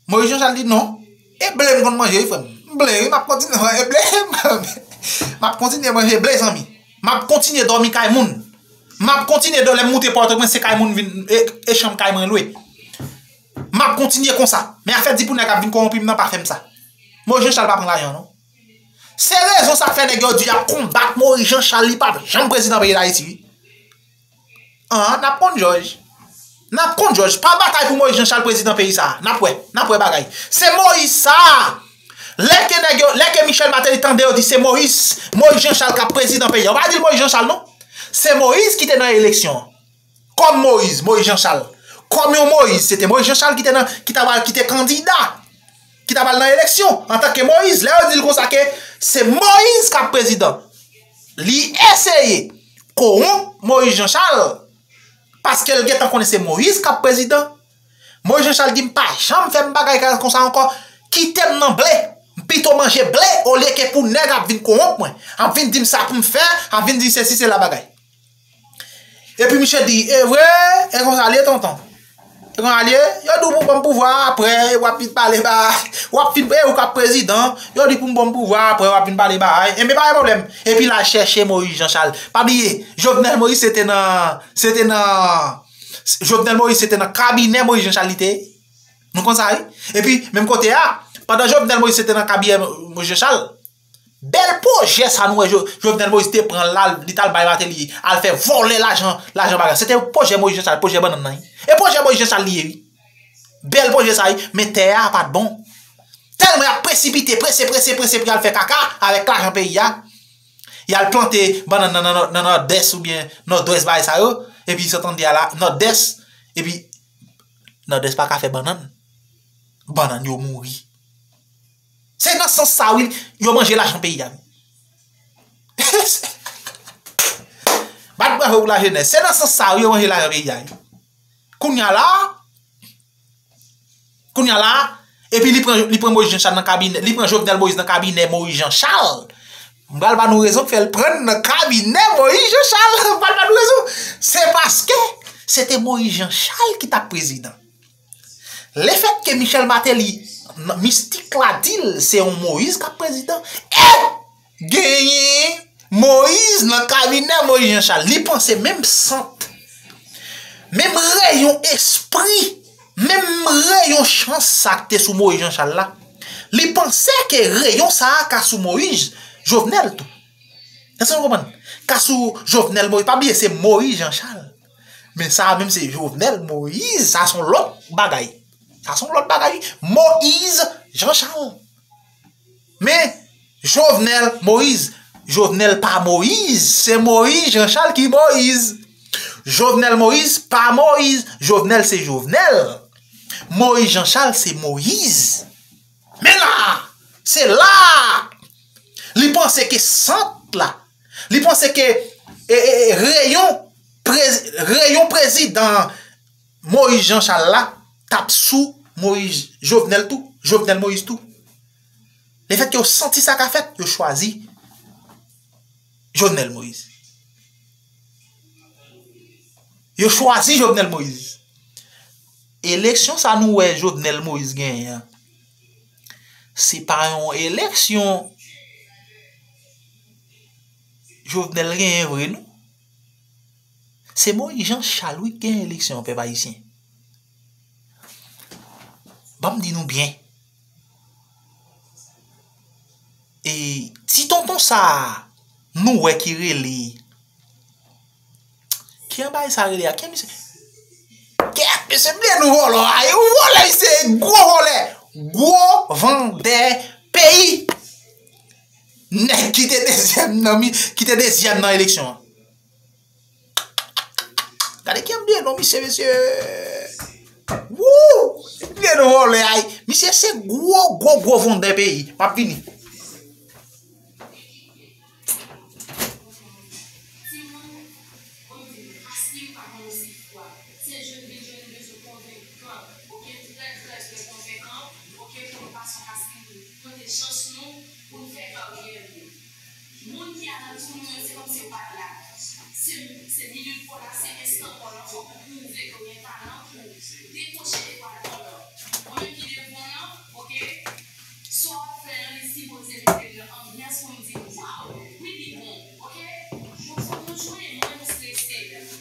Moïse Jean Charles di non. E ble m konn manje wi frè m. Ble wi, m ap kontinye manje ble. M ap kontinye manje ble zanmi. M ap kontinye dòmi kay moun. M ap kontinye do lè m moute Pòtoprens, se kay moun vin, e, e chanm kay mwen lwe. M ap kontinye konsa. Men afè di pou nèg ap vin kowonpi m nan pa fè m sa. Moyiz Jan Chal pa pran lajan non. Se rezon sa k fè nèg yo di y ap konbat Moyiz Jan Chal, li p ap janm prezidan peyi Dayiti wi. An, n ap konn jòj. N ap konn jòj. Pa batay pou Moyiz Jan Chal prezidan peyi sa a. N ap wè. N ap wè bagay. Se Moyiz sa a. Lè ke nèg yo, lè ke Michel Martelly tande yo di se Moyiz, Moyiz Jan Chal k ap prezidan peyi a. Yo pa di l Moyiz Jan Chal non. Se Moyiz ki te nan eleksyon an. Kòm Moyiz, Moyiz Jan Chal. Kòm yon Moyiz, se te Moyiz Jan Chal ki te nan, ki ta pral, ki te kandida, ki ta pral nan eleksyon antanke Moyiz. Lè yo di l konsa ke se Moyiz k ap prezidan, li eseye kowonp Moyiz Jan Chal, paske l gentan konnen se Moyiz k ap prezidan. Moyiz Jan Chal di m pa janm fè m bagay konsa ankò, kite m nan ble, m pito manje ble olye ke pou nèg ap vin kowonp mwen, ap vin di m sa pou m fè, ap vin di sesi sela bagay. Epi misye di, e vre, e konsa l ye tonton. E konsa l ye, yo di w pou ban m pouvwa a, aprè w ap vin pale ba, w ap fin, e ou k ap prezidan, yo di pou m ban m pouvwa a, aprè w ap vin pale ba, enben pa gen pwoblèm. Epi l al chèche Moyiz Jan Chal. Pa bliye, Jovenel Moïse se te nan, se te nan, Jovenel Moïse se te nan kabinè Moyiz Jan Chal li te ye. Nou konn sa wi. Epi, menm kote a, pandan Jovenel Moïse se te nan kabinè Moyiz Jan Chal, bèl pwojè sa nou wè Jo-, Jovenel Moïse te pran la, li t al bay Martelly, al fè vòlè lajan, lajan bagay. Se te pwojè Moyiz Jan Chal, pwojè bannann nan wi. E pwojè Moyiz Jan Chal li ye wi. Bèl pwojè sa wi, men tè a pa t bon. Tèlman y ap presipite, prese, prese, prese pou y al fè kaka avèk lajan peyi a. Y al plante bannann nan, nan, nan, nan Nòdès oubyen Nòdwès bagay sa yo, epi sa tande a la, Nòdès, epi Nòdès pa ka fè bannann. Bannann yo mouri. Se nan sans sa wi, yo manje lajan peyi a wi. Bat bravo pou lajenès. Se nan sans sa wi, yo manje lajan peyi a wi. Kounye a la, kounye a la, epi li pran, li pran Moïse Jean Charles nan kabinè, li pran Jovenel Moïse nan kabinè Moïse Jean Charles. M pral ba nou rezon k fè l pran nan kabinè Moïse Jean Charles. M pral ba nou rezon. Se paske se te Moïse Jean Charles ki t ap prezidan. Lefètke Michel Martelly, nan mistik la di l se yon Moïse k ap prezidan, e genyen Moïse nan kabinè Moïse Jean Charles. Li panse menm sant, menm reyon espri, menm reyon chans sa k te sou Moïse Jean Charles la. Li panse ke reyon sa a ka sou Moïse Jovenel tou. Èske nou konprann? Ka sou Jovenel Moïse. Pa bliye, se Moïse Jean Charles. Men sa a menm se Jovenel Moïse. Sa se yon lòt bagay. Sa se yon lòt bagay. Moïse Jean Charles. Men Jovenel Moïse. Jovenel pa Moïse. Se Moïse Jean Charles ki Moïse. Jovenel Moïse pa Moïse. Jovenel se Jovenel. Moïse Jean Charles se Moïse. Men la, se la, li panse ke sant la, li panse ke, e, e, e, reyon, prez-, reyon prezidan Moïse Jean Charles la t ap sou Moïse Jovenel tou, Jovenel Moïse tou. Lefètke yo santi sa ka fèt, yo chwazi Jovenel Moïse. Yo chwazi Jovenel Moïse. Eleksyon sa nou wè Jovenel Moïse genyen an, se pa yon eleksyon Jovenel genyen vre non. Se Moïse Jean Charles wi ki genyen eleksyon an, pèp ayisyen. Ban m di nou byen. E ti tonton sa a, nou wè ki rele, ki anba sa rele a? Ki misye? Kèt, misye bliye nou vòlò a. Yon vòlè, misye gwo vòlè. Gwo vandè peyi. Nèg ki te dezyèm nan mi, ki te dezyèm nan eleksyon an. Gade ki anbyen non misye, mesye. Wou! Anbyen non vòlè ay. Misye se gwo, gwo, gwo vòlè peyi. M ap vini. Pou n pa son kaskil, pote chans nou pou n fè karyè nou. Moun ki analize nou yo, se kòmsi yo pa t la. Se, se minit pa w la, se enstan pa w la, fòk ou pwouve ke w gen talan pou w dekwoche etwal pa w la. Mwen menm ki devan w lan, oke? Sa w ap fè an, li sipoze mete m nan anbyans pou m di, waw, wi, li bon, oke? Donk, fòk nou jwe, mwen, nou strese.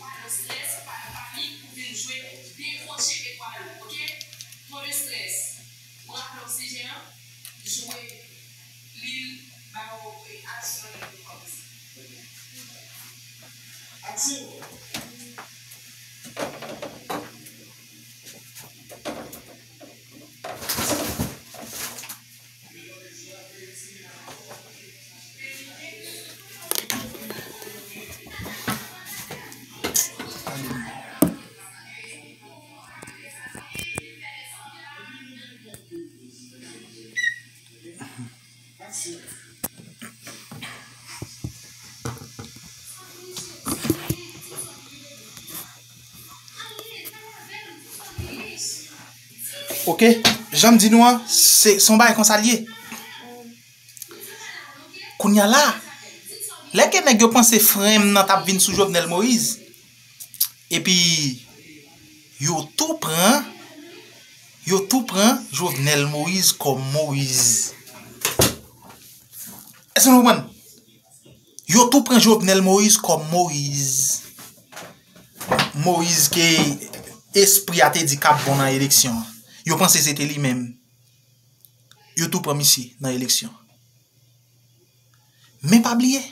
Ok, jan m di nou an, se se yon bagay konsa l ye. Kounye a la, lè ke nèg yo panse fren m nan t ap vin sou Jovenel Moïse, epi yo tou pran, yo tou pran Jovenel Moïse kòm Moïse. Èske nou konprann? Yo tou pran Jovenel Moïse kòm Moïse. Moïse ke espri a te di k ap bon nan eleksyon an. Yo panse se te li menm. Yo tou pran misye nan eleksyon. Men pa bliye,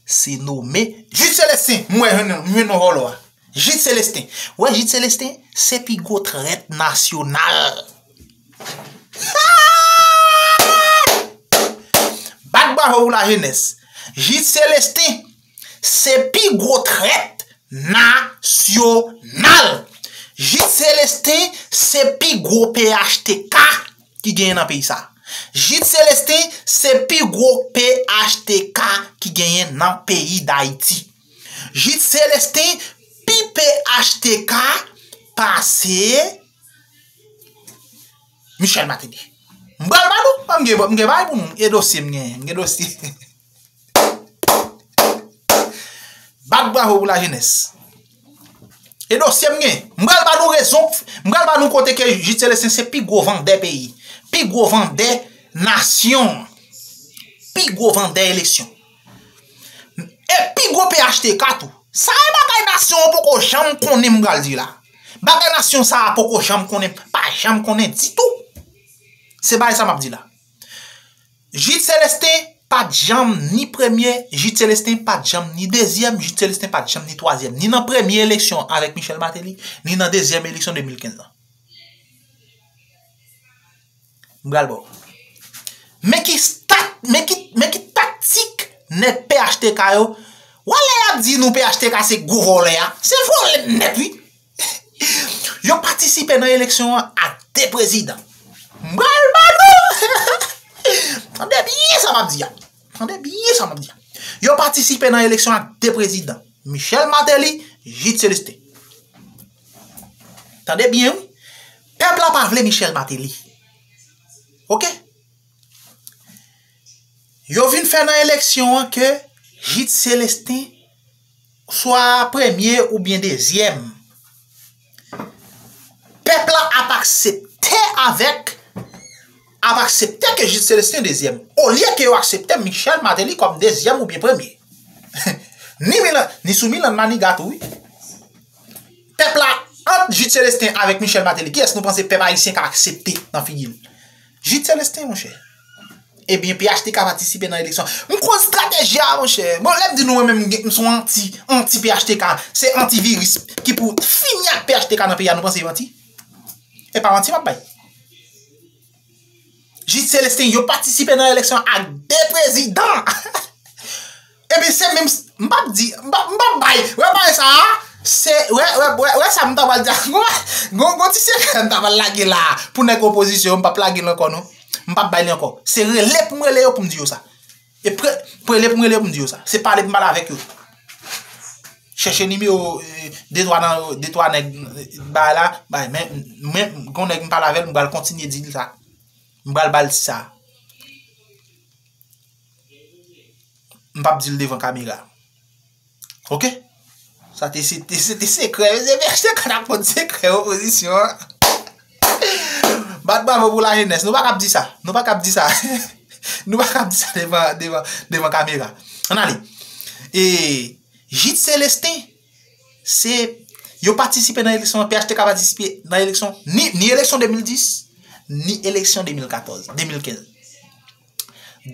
se nome Jude Célestin, m wè, m jwenn, m jwenn non vòlò a. Jude Célestin. Wè, Jude Célestin, se pi gwo trèt nasyonal. Bat bravo pou lajenès. Jude Célestin, se pi gwo trèt nasyonal. Jude Célestin, se pi gwo P H T K ki genyen nan peyi sa. Jude Célestin, se pi gwo P H T K ki genyen nan peyi Dayiti. Jude Célestin, pi P H T K pase Michel Martelly. M pral ba nou, m gen, m gen bagay pou nou. E dosye m genyen, m gen dosye. Bat bravo pou lajenès. E dosye m gen. M pral ba nou rezon, m pral ba nou kote ke Jude Célestin se pi gwo vandè peyi. Pi gwo vandè nasyon. Pi gwo vandè eleksyon. E pi gwo P H T K tou. Sa e bagay nasyon an poko janm konnen m pral di la. Bagay nasyon sa a poko janm konnen, pa janm konnen ditou. Se bagay sa m ap di la. Jude Célestin pa t janm ni premye, Jude Célestin pa t janm ni dezyèm, Jude Célestin pa t janm ni twazyèm. Ni nan premye eleksyon avèk Michel Martelly, ni nan dezyèm eleksyon de mil kenz lan. M pral ba w. Men ki stat, men ki, men ki taktik nèg P H T K yo. Wè lè y ap di nou P H T K se gwo vòlè a. Se vòlè nèt wi. Yo patisipe nan eleksyon an ak de prezidan. M pral ba nou. Tande byen sa m ap di a. Tande byen sa m ap di a. Yo patisipe nan eleksyon ak de prezidan. Michel Martelly, Jude Célestin. Tande byen wi. Pèp la pa vle Michel Martelly. Ok? Yo vin fè nan eleksyon an ke Jude Célestin swa premye oubyen dezyèm. Pèp la ap aksepte avèk, ap aksepte ke Jude Célestin dezyèm. Olye ke yo aksepte Michel Martelly kòm dezyèm oubyen premye. Ni Milan, ni sou Milan Maniga tou wi. Pèp la, ant Jude Célestin avèk Michel Martelly, kiyès nou panse pèp ayisyen ka aksepte nan figi l? Jude Célestin, monchè. Ebyen, P H T K patisipe nan eleksyon. M konn estrateji a, monchè. Bon, lè m di nou, mwen menm, m se yon anti, anti P H T K. Se antiviris ki pou fini ak P H T K nan peyi a. Nou panse yo anti? E pa manti m ap bay. Jude Célestin, yo patisipe nan eleksyon ak de prezidan. Epi se menm, m p ap di, m p ap, m p ap bay. Wè bagay sa a, se, wè, wè, wè, wè sa m ta pral di a. Gon, gon, gon ti sekrè m ta pral lage la a. Pou nèg opozisyon, m p ap lage l ankò non. M p ap bay li ankò. Se rele pou m rele yo pou m di yo sa. E pre-, prele pou m rele yo pou m di yo sa. Se pale pou m pale avèk yo. Chèche nimewo, eh, de twa nan, de twa nèg, eh, bay la, bay, men, men, gon nèg m pale avè l, m pral kontinye di l sa. M pral ba l sa. M p ap di l devan kamera. Ok? Sa te, se te, se te sekrè, se te sekrè, n ap konn sekrè opozisyon an. Bat bravo pou lajenès. Nou pa kab di sa. Nou pa kab di sa. Nou pa kab di sa devan, devan, devan kamera. Ann ale. E Jid Selestin, se, yo patisipe nan eleksyon, P H T K patisipe nan eleksyon, ni, ni eleksyon de mil dis, ni eleksyon de mil katòz, de mil kenz.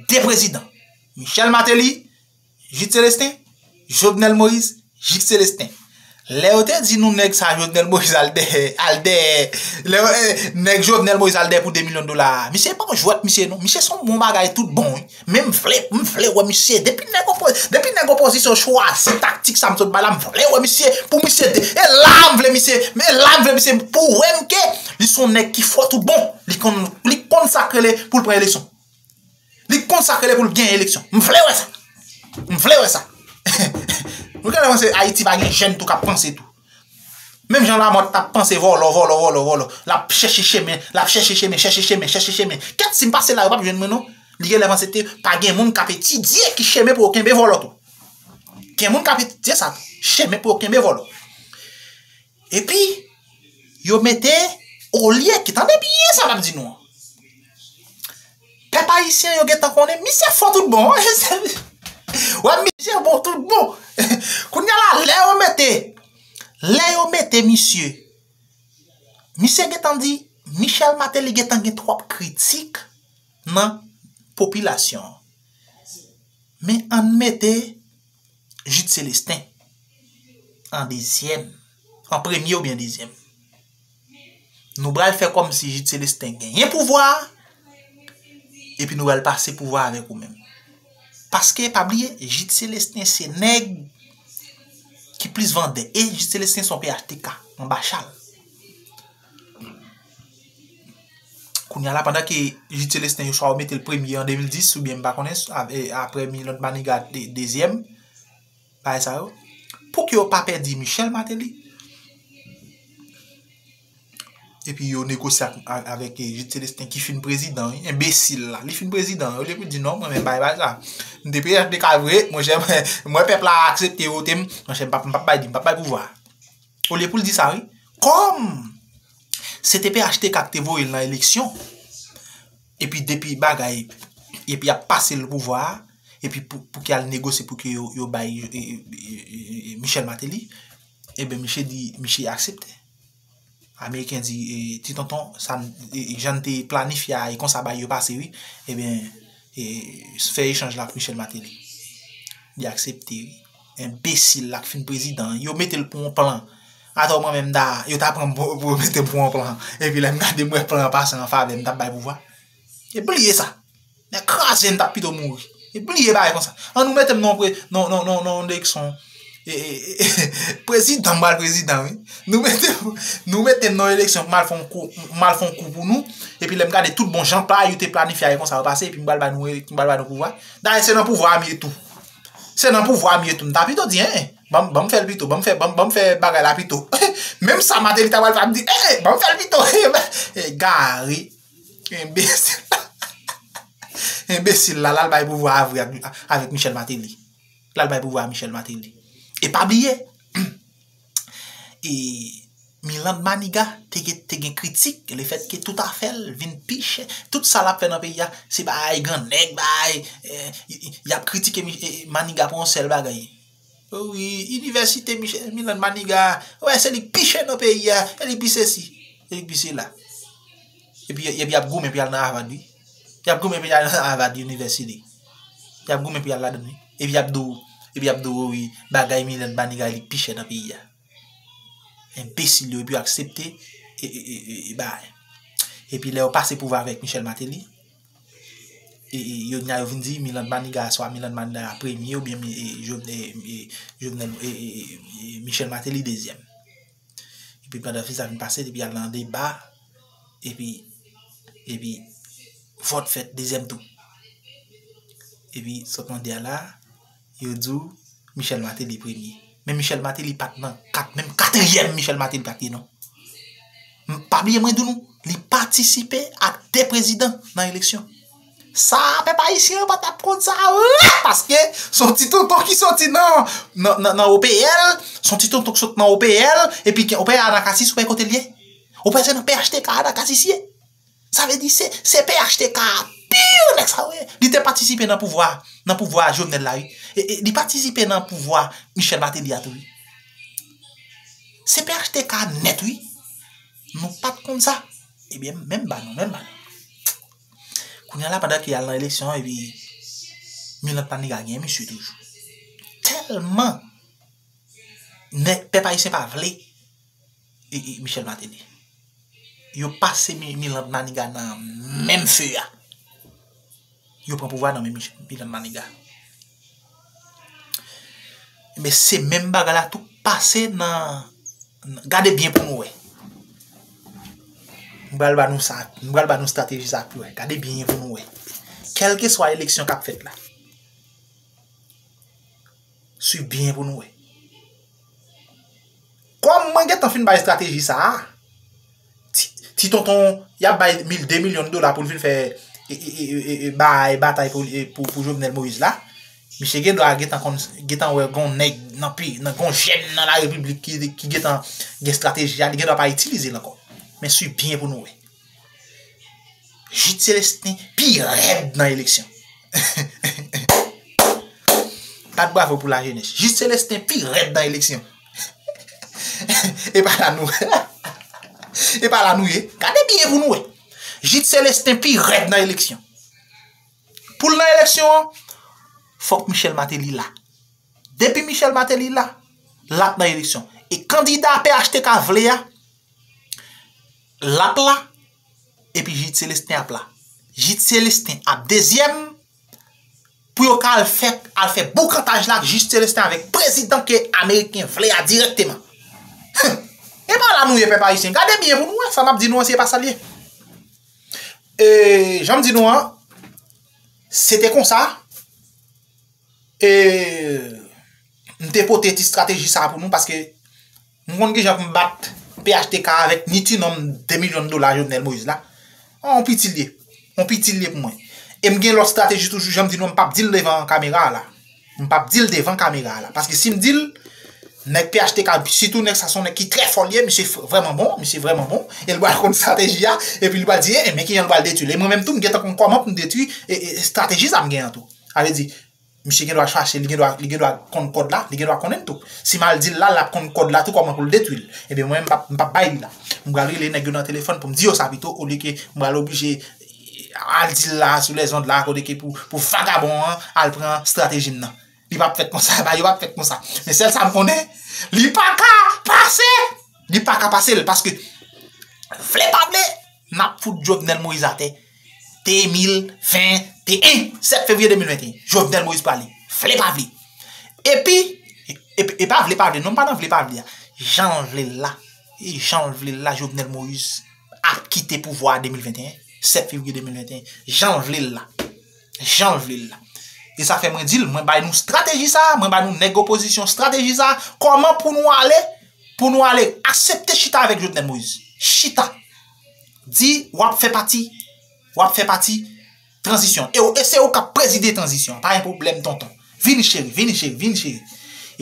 De prezidan, Michel Martelly, Jude Célestin, Jovenel Moïse, Jude Célestin. Lè yo te di nou nèg sa Jovenel Moïse al dèyè, al dèyè, lè yo, eh, nèg Jovenel Moïse al dèyè pou de milyon dola a, misye pa yon jwèt, misye non. Misye se yon bon bagay tout bon, wi. Men m vle, m vle wè misye. Depi nèg opo-, depi nèg opozisyon chwazi taktik sa m sot bay la, m vle wè misye. Pou misye de-, e la m vle misye, men la m vle misye pou wè m ke li se yon nèg ki fò tout bon. Li konn, li konn sa k rele pou l pran eleksyon. Li konn sa k rele pou l gen eleksyon. M vle wè sa. M vle wè sa. Nou genlè panse Ayiti pa gen jèn tou k ap panse tou. Menm jan Lamòt t ap panse vòlò, vòlò, vòlò, vòlò. L ap chèche chemen, l ap chèche chemen, chèche chemen, chèche chemen. Kèt si m pase la, yo p ap jwenn mwen non. Li genlè panse te pa gen moun k ap etidye ki chemen pou yo kenbe vòlò tou. Gen moun k ap etidye sa tou. Chemen pou yo kenbe vòlò. Epi, yo mete olye ki, tande byen sa m ap di nou an. Pèp ayisyen yo gentan konnen, misye fò tout bon. Wè, misye bon tout bon. Kounye a la, lè yo mete, lè yo mete misye, misye gentan di, Michel Martelly gentan gen twòp kritik nan popilasyon an. Men ann mete Jude Célestin an dezyèm, an premye oubyen dezyèm. Nou pral fè kòmsi Jude Célestin genyen pouvwa a, epi nou pral pase pouvwa avèk ou menm. Paske, pa bliye, Jude Célestin se nèg ki plis vandè. E Jude Célestin se yon P H T K, yon bachal. Kounye a la, pandan ke Jude Célestin yo swa yo mete l premye an de mil dis, oubyen m pa konnen, s-, a-, e, apre Milan Maniga de-, dezyèm, bagay sa yo. Pou ke yo pa pèdi Michel Martelly, epi yo negosye ak, a-, avèk, e, Jude Célestin ki fin prezidan, wi, enbesil la. Li fin prezidan, olye pou di non, mwen menm bay bagay sa. M te P H T K vre, monchè, mwen pèp la aksepte vote m, monchè, m p ap, m p ap bay, m p ap bay pouvwa. Olye pou l di sa, wi. Kòm se te P H T K k te voye l nan eleksyon, epi depi bagay, epi y ap pase l pouvwa a, epi pou, pou ke al negosye pou ke yo, yo bay, e, e, e, e, e, Michel Martelly, ebyen, misye di, misye aksepte. Ameriken di, e, ti tonton, sa n, e, jan n te planifye a, e konsa bagay yo pase, wi. Ebyen, e, fè echanj la ak Michel Martelly. Li aksepte, wi. Enbesil la k fin prezidan an. Yo mete l pou yon plan. Atò mwen menm ta, yo ta pran m pou, pou yo mete m pou yon plan. Epi lè m gade m wè plan an pase an favè m, m t ap bay pouvwa. E bliye sa. Nèg kraze, m t ap pito mouri. E bliye bagay konsa. An nou mete m nan pre-, nan, nan, nan, nan yon eleksyon. E, e, e, prezidan, m pral prezidan, wi. Nou mete, nou mete m nan yon eleksyon pou m al fè yon kou, m al fè yon kou pou nou. Epi lè m gade tout bon jan plan yo te planifye a, e konsa yo pase, epi m pral ba nou, m pral ba nou pouvwa. Dayè, se nan pouvwa a m ye tou. Se nan pouvwa a m ye tou. M ta pito di, en, ban m, ban m fè l pito, ban m fè, ban m, ban m fè bagay la pito. Menm sa Martelly ta pral fè, ap di, en, ban m fè l pito. Egare. Enbesil. Enbesil la, l al bay pouvwa a vre ak, avèk Michel Martelly. L al bay pouvwa a Michel Martelly. E pa bliye, e Mirlande Manigat te gen, te gen kritik, lefètke tout afè l vin pi chè, tout sa l ap fè nan peyi a, se bagay grannèg, bagay, eh, y, y, y ap kritike Mi-, eh, Manigat pou yon sèl bagay. O wi, inivèsite Michel, Mirlande Manigat, wè, se li k pi chè nan peyi a, se li k pi sesi, se li k pi sela. Epi, epi y ap goumen pou y al nan Harvard, wi. Y ap goumen pou y al nan Harvard University. Y ap goumen pou y al ladan l, wi. Epi y ap di w, epi y ap di w, wi, bagay Mirlande Manigat li k pi chè nan peyi a. Enbesil yo, epi yo aksepte, e, e, e, e, e bagay. Epi lè yo pase pouvwa avèk Michel Martelly, e, e, yo, yo vin di Mirlande Manigat, swa Mirlande Manigat premye, oubyen mi-, e, Jovenel, e, e, Jovenel, e, e, e, e, Michel Martelly dezyèm. Epi pandan fis la vin pase, epi y al nan deba, epi, epi vòt fèt dezyèm tou. Epi sot mande a la, yo di w Michel Martelly premye. Men Michel Martelly pa t nan kat, menm katriyèm Michel Martelly pa t ye non. M, pa bliye mwen di nou, li patisipe ak de prezidan nan eleksyon. Sa, pèp ayisyen yo pa t ap konn sa vre, paske se yon ti tonton ki soti nan, nan, nan, nan O P L, se yon ti tonton ki sot nan O P L, epi ke O P L Anacacis, ou wè kote l ye? O P L se nan P H T K Anacacis ye. Sa vle di se, se P H T K a pir nèg sa yo ye. Li te patisipe nan pouvwa, nan pouvwa Jovenel la, wi. E, e, li patisipe nan pouvwa Michel Martelly a tou, wi. Se P H T K nèt, wi. Nou pa t konn sa. Ebyen, menm ba nou, menm ba nou. Kounye a la, pandan ke y al nan eleksyon an, epi Milant Maniga gen misye toujou. Tèlman nèg pèp ayisyen pa vle e, e, Michel Martelly. Yo pase Mi- Milant Maniga nan menm fe a. Yo pran pouvwa nan men Mich- Milant Maniga. Men se menm bagay la tou pase nan, nan- gade byen pou nou wè. M pral ba nou sa, m pral ba nou estrateji sa pou wè. Gade byen pou nou wè. Kèlkeswa eleksyon k ap fèt la. Swiv byen pou nou wè. Kòm mwen gentan fin bay estrateji sa a, ti, ti tonton, y ap bay mil, de milyon dola pou l vin fè e, e, e, e, e, bay batay pou, e, pou, pou Jovenel Moïse la. Misye gen dwa gentan konn, gentan wè gon nèg nan pi, nan gon jèn nan la repiblik ki, ki gentan gen estrateji a, li gen dwa pa itilize l ankò. Men swiv byen pou nou wè. Jit Celestin pi rèd nan eleksyon. Bat bravo pou lajenès. Jit Celestin pi rèd nan eleksyon. E pa la nou. E pa la nou ye. Gade byen pou nou wè. Jit Celestin pi rèd nan eleksyon. Pou l nan eleksyon an, fòk Michel Martelly la. Depi Michel Martelly la, l ap nan eleksyon. E kandida P H T K vle a, l ap la, epi Jit Celestin ap la. Jit Celestin ap dezyèm, pou yo ka al fè, al fè boukantaj la ak Jit Celestin avèk prezidan ke ameriken vle a dirèkteman. E pa la nou ye, pèp ayisyen. Gade byen pou nou wè, sa m ap di nou an, se pa sa l ye. E, jan m di nou an, se te konsa. E, m te pote ti estrateji sa a pou nou, paske m konn kijan pou m bat P H T K avèk ni ti nonm de milyon dola Jovenel Moïse la. On piti l ye. On piti l ye pou mwen. E m gen lòt estrateji toujou, jan m di nou, m p ap di l devan kamera a la. M p ap di l devan kamera a la. Paske si m di l, nèg P H T K, sitou nèg sa, se yon nèg ki trè fò l ye, misye f- vrèman bon, misye vrèman bon. E l pral konn estrateji a, epi l pral di, e, men kijan l pral detwi l. E mwen menm tou, m gentan konn kòman pou m detwi e, e, estrateji sa m gen an tou. Sa vle di, misye gen dwa chache, li gen dwa, li gen dwa konn kòd la, li gen dwa konnen l tou. Si m al di l la, l ap konn kòd la tou, kòman pou l detwi l. Ebyen, mwen, m p ap, m p ap bay li la. M pral rele nèg yo nan telefòn pou m di yo sa pito, olye ke m pral oblije al di l la sou lèzond la, kote ke pou, pou vagabon an al pran estrateji m nan. Li p ap fèt konsa, ba yo p ap fèt konsa. Men sèl sa m konnen, li pa ka pase. Li pa ka pase l, paske vle pa vle, n ap fout Jovenel Moïse atè. De mil venteyen, sèt fevriye de mil venteyen, Jovenel Moïse prale. Vle pa vle. Epi, epi, e pa vle pa vle, non, m pa nan vle pa vle a. Jan l vle l la, e jan l vle l la, Jovenel Moïse ap kite pouvwa a de mil venteyen, sèt fevriye de mil venteyen. Jan l vle l la. Jan l vle l la. E sa fè mwen di l, mwen bay nou estrateji sa, mwen bay nou nèg opozisyon estrateji sa, kòman pou nou ale, pou nou ale aksepte chita avèk Jovenel Moïse. Chita. Di, w ap fè pati, w ap fè pati tranzisyon. E, w- e se ou k ap prezide tranzisyon. Pa gen pwoblèm, tonton. Vini, cheri, vini, cheri, vini, cheri.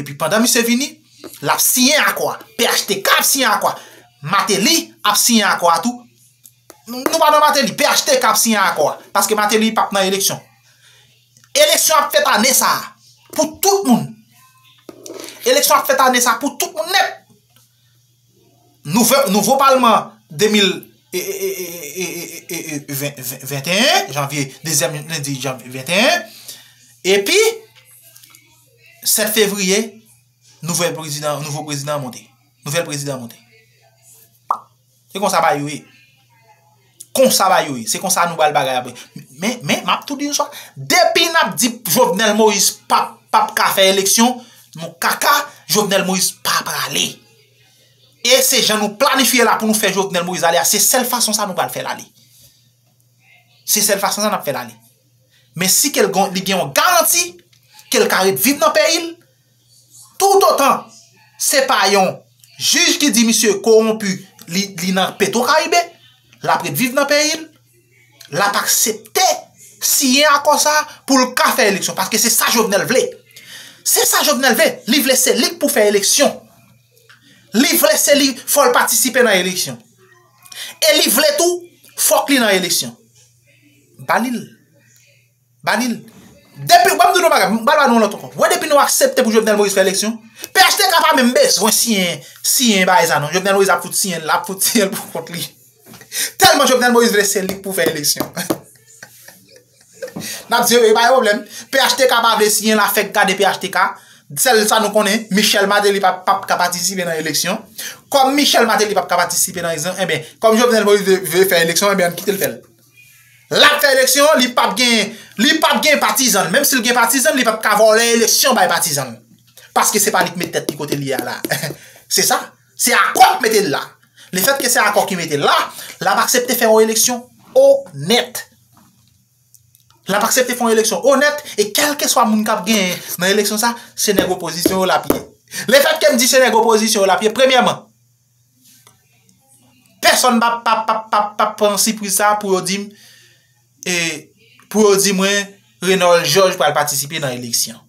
Epi pandan misye vini, l ap siyen akò a. P H T K ap siyen akò a. Martelly ap siyen akò a tou. Nou pa nan Martelly, P H T K ap siyen akò a. Paske Martelly p ap nan eleksyon. Eleksyon ap fèt ane sa a. Pou tout moun. Eleksyon ap fèt ane sa a pou tout moun nèt. Nouvo, nouvo palman de mil venteyen, janvye, dezyèm lendi janvye venteyen. Epi, sèt fevriye, nouvèl prezidan, nouvo prezidan monte. Nouvèl prezidan monte. Se konsa bagay yo ye. Konsa bagay yo ye. Se konsa nou ba l bagay apre. Men, men, m ap tou di nou sa. Depi n ap di Jovenel Moïse p ap, p ap ka fè eleksyon, nou kaka, Jovenel Moïse pa prale. E se jan nou planifye la pou nou fè Jovenel Moïse ale a, se sèl fason sa nou pral fè l ale. Se sèl fason sa n ap fè l ale. Men si ke l gon- li gen yon garanti ke l ka ret viv nan peyi l, toutotan se pa yon jij ki di misye kowonpi, li, li nan Petwokaribe, l ap ret viv nan peyi l, l ap aksepte siyen akò sa pou l ka fè eleksyon. Paske se sa Jovenel vle. Se sa Jovenel vle. Li vle se li k pou fè eleksyon. Li vle se li, fò l patisipe nan eleksyon. E li vle tou, fòk li nan eleksyon. Ba li l. Ba li l. Depi, ban m di nou yon bagay, m pral ba nou yon lòt ankò. Wè depi nou aksepte pou Jovenel Moïse fè eleksyon, P H T K pa menm bezwen siyen, siyen bagay sa non. Jovenel Moïse ap fout siyen l, ap fout siyen l pou kont li. Tèlman Jovenel Moïse vle se li k pou fè eleksyon. N ap di, e pa gen pwoblèm. P H T K pa vle siyen, l ap fèk gade P H T K. Sèl sa nou konnen, Michel Martelly p ap, p ap ka patisipe nan eleksyon. Kòm Michel Martelly p ap ka patisipe nan eleksyon, enben, kòm Jovenel Moïse vle, vle fè eleksyon, enben, ann kite l fè l. L ap fè eleksyon, li p ap gen, li p ap gen patizan l. Menm si l gen patizan l, li p ap ka vòlè eleksyon bay patizan l. Paske se pa li k met tèt li kote l ye a la. Se sa. Se akò k mete l la. Lefètke se akò ki mete l la, l ap aksepte fè yon eleksyon onèt. L ap aksepte fè yon eleksyon onèt, e kèlkeswa moun k ap genyen nan eleksyon sa, se nèg opozisyon yo l ap ye. Lefètke m di se nèg opozisyon yo l ap ye, premyèman, pèsonn p ap, p ap, p ap, p ap, p ap pran sipriz sa pou yo di m, e, pou yo di mwen, Renold Georges pral patisipe nan eleksyon.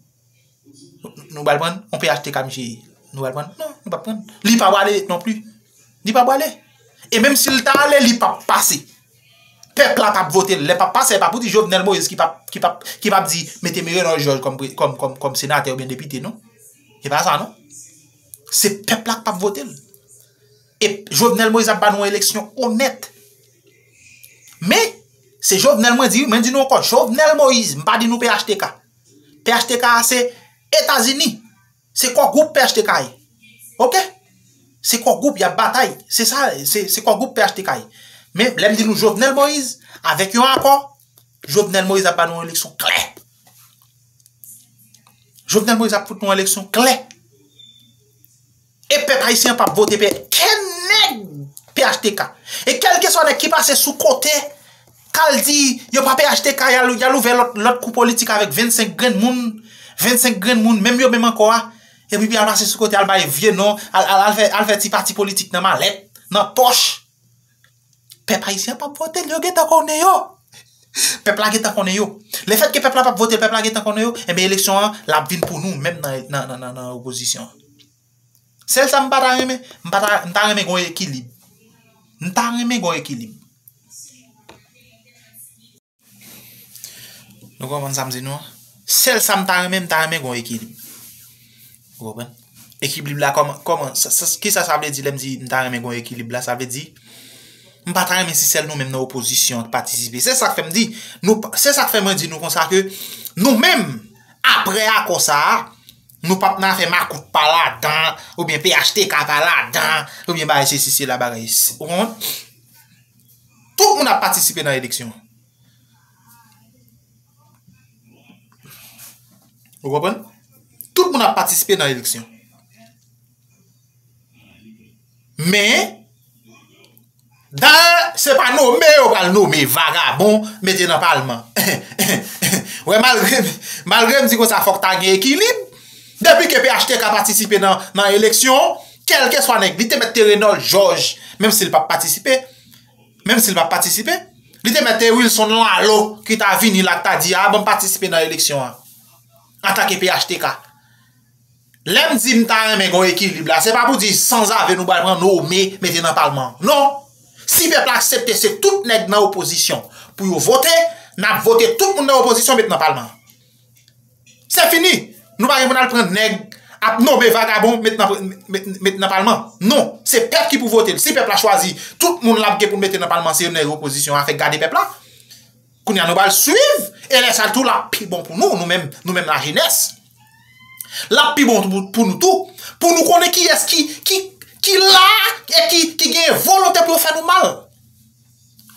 Nou, nou pral pran, on P H T K misye ye. Nou pral pran? Non, nou p ap pran. Li pa prale non plis. Li pa prale. E menm si l ta ale, li p ap pase. Pèp la p ap vote l. Lè p ap pase, e pa pou di Jovenel Moïse ki p ap, ki p ap, ki p ap di, mete Renold Georges kòm pre-, kòm, kòm, kòm senatè oubyen depite, non. E pa sa, non. Se pèp la k p ap vote l. E Jovenel Moïse ap ba nou yon eleksyon onèt. Men, se Jovenel mwen di, wi, mwen di nou ankò, Jovenel Moïse, m pa di nou P H T K. P H T K a se Etazini. Se kò gwoup P H T K ye. Oke? Se kò gwoup, y ap batay. Se sa, se, se kò gwoup P H T K ye. Men, lè m di nou Jovenel Moïse, avèk yon akò, Jovenel Moïse ap ba nou yon eleksyon klè. Jovenel Moïse ap fout nou yon eleksyon klè. E pèp ayisyen an p ap vote pè kenn nèg P H T K. E kèlkeswa nèg ki pase sou kote, k al di yo pa P H T K, y al, y al ouvè lòt, lòt kou politik avèk vennsenk grenn moun, vennsenk grenn moun, menm yo menm ankò a. Epi, pi al pase sou kote, al bay vye non, al, al, al fè, al fè ti pati politik nan malèt, nan pòch. Pèp ayisyen an p ap vote l, yo gentan konnen yo. Pèp la gentan konnen yo. Lefètke pèp la p ap vote l, pèp la gentan konnen yo, enben eleksyon an, l ap vin pou nou menm nan, nan, nan, nan, nan opozisyon an. Sèl sa m pa ta renmen, m pa ta, m ta renmen gon ekilib. M ta renmen gon ekilib. Nou konprann sa m di nou an? Sèl sa m ta renmen, m ta renmen gon ekilib. Ou konprann? Ekilib la kòman, kòman, sa, sa, kisa sa vle di lè m di m ta renmen gon ekilib la? Sa vle di, m pa ta renmen si sèl nou menm nan opozisyon an k patisipe. Se sa k fè m di, nou pa, se sa k fè mwen di nou konsa ke nou menm, apre akò sa a, nou p ap nan afè makout pa ladan, oubyen P H T K pa ladan, oubyen bagay sesi sela bagay. Ou konprann? Tout moun ap patisipe nan eleksyon an. Ou konprann? Tout moun ap patisipe nan eleksyon. Men, dayè, se pa nome yo pral nome vagabon, mete nan palman. Wè, malgre, malgre m di konsa, fòk ta gen ekilib. Depi ke P H T K patisipe nan, nan eleksyon, kèlkeswa nèg, li te mèt te Renold Georges, menm si l p ap patisipe, menm si l p ap patisipe, li te mèt te Wilson Lalo ki ta vini la, ki ta di, a, ban m patisipe nan eleksyon an, antanke P H T K. Lè m di m ta renmen gon ekilib la, se pa pou di sanzave nou pral pran nome mete nan palman. Non! Si pèp la aksepte se tout nèg nan opozisyon pou yo vote, n ap vote tout moun nan opozisyon met nan palman. Se fini! Nou pa gen pou n al pran nèg ap nome vagabon met nan, met, met nan palman. Non! Se pèp ki pou vote l. Si pèp la chwazi tout moun l ap gen pou l mete nan palman se nèg opozisyon an, fèk gade pèp la. Kounye a nou pral swiv, e lè sa tou l ap pi bon pou nou, nou menm, nou menm lajenès. L ap pi bon pou, pou nou tou, pou nou konnen kiyès ki, ki, ki la e ki, ki gen volonte pou yo fè nou mal.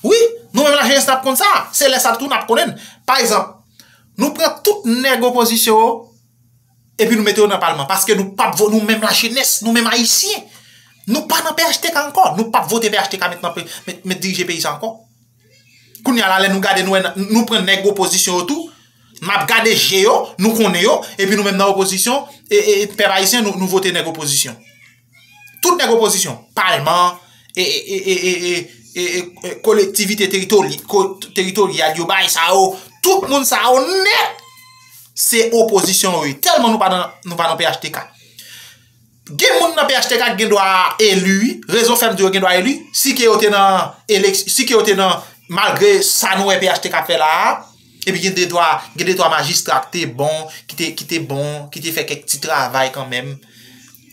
Wi, nou menm lajenès n ap konn sa, se lè sa tou n ap konnen. Pa egzanp, nou pran tout nèg opozisyon yo, epi nou mete yo nan palman, paske nou p ap vo-, nou menm lajenès, nou menm ayisyen, nou pa nan P H T K ankò, nou p ap vote P H T K met nan pe-, met, met dirije peyi sa ankò. Kounye a la, lè nou gade, nou wè n-, nou pran nèg opozisyon yo tou, n ap gade je yo, nou konnen yo, epi nou menm nan opozisyon, e, e, e pèp ayisyen, nou, nou vote nèg opozisyon. Tout nèg opozisyon, palman, e, e, e kolektivite teritori-, ko-, teritoryal yo, bagay sa yo, tout moun sa yo nèt, se opozisyon yo ye. Tèlman nou pa nan, nou pa nan P H T K. Gen moun nan P H T K ki gen dwa eli, wi. Rezon fè m di yo gen dwa eli, si ke yo te nan eleks-, si ke yo te nan, malgre sa nou wè P H T K ap fè la a, epi gen de twa, gen de twa majistra ki te bon, ki te, ki te bon, ki te fè kèk ti travay kanmenm.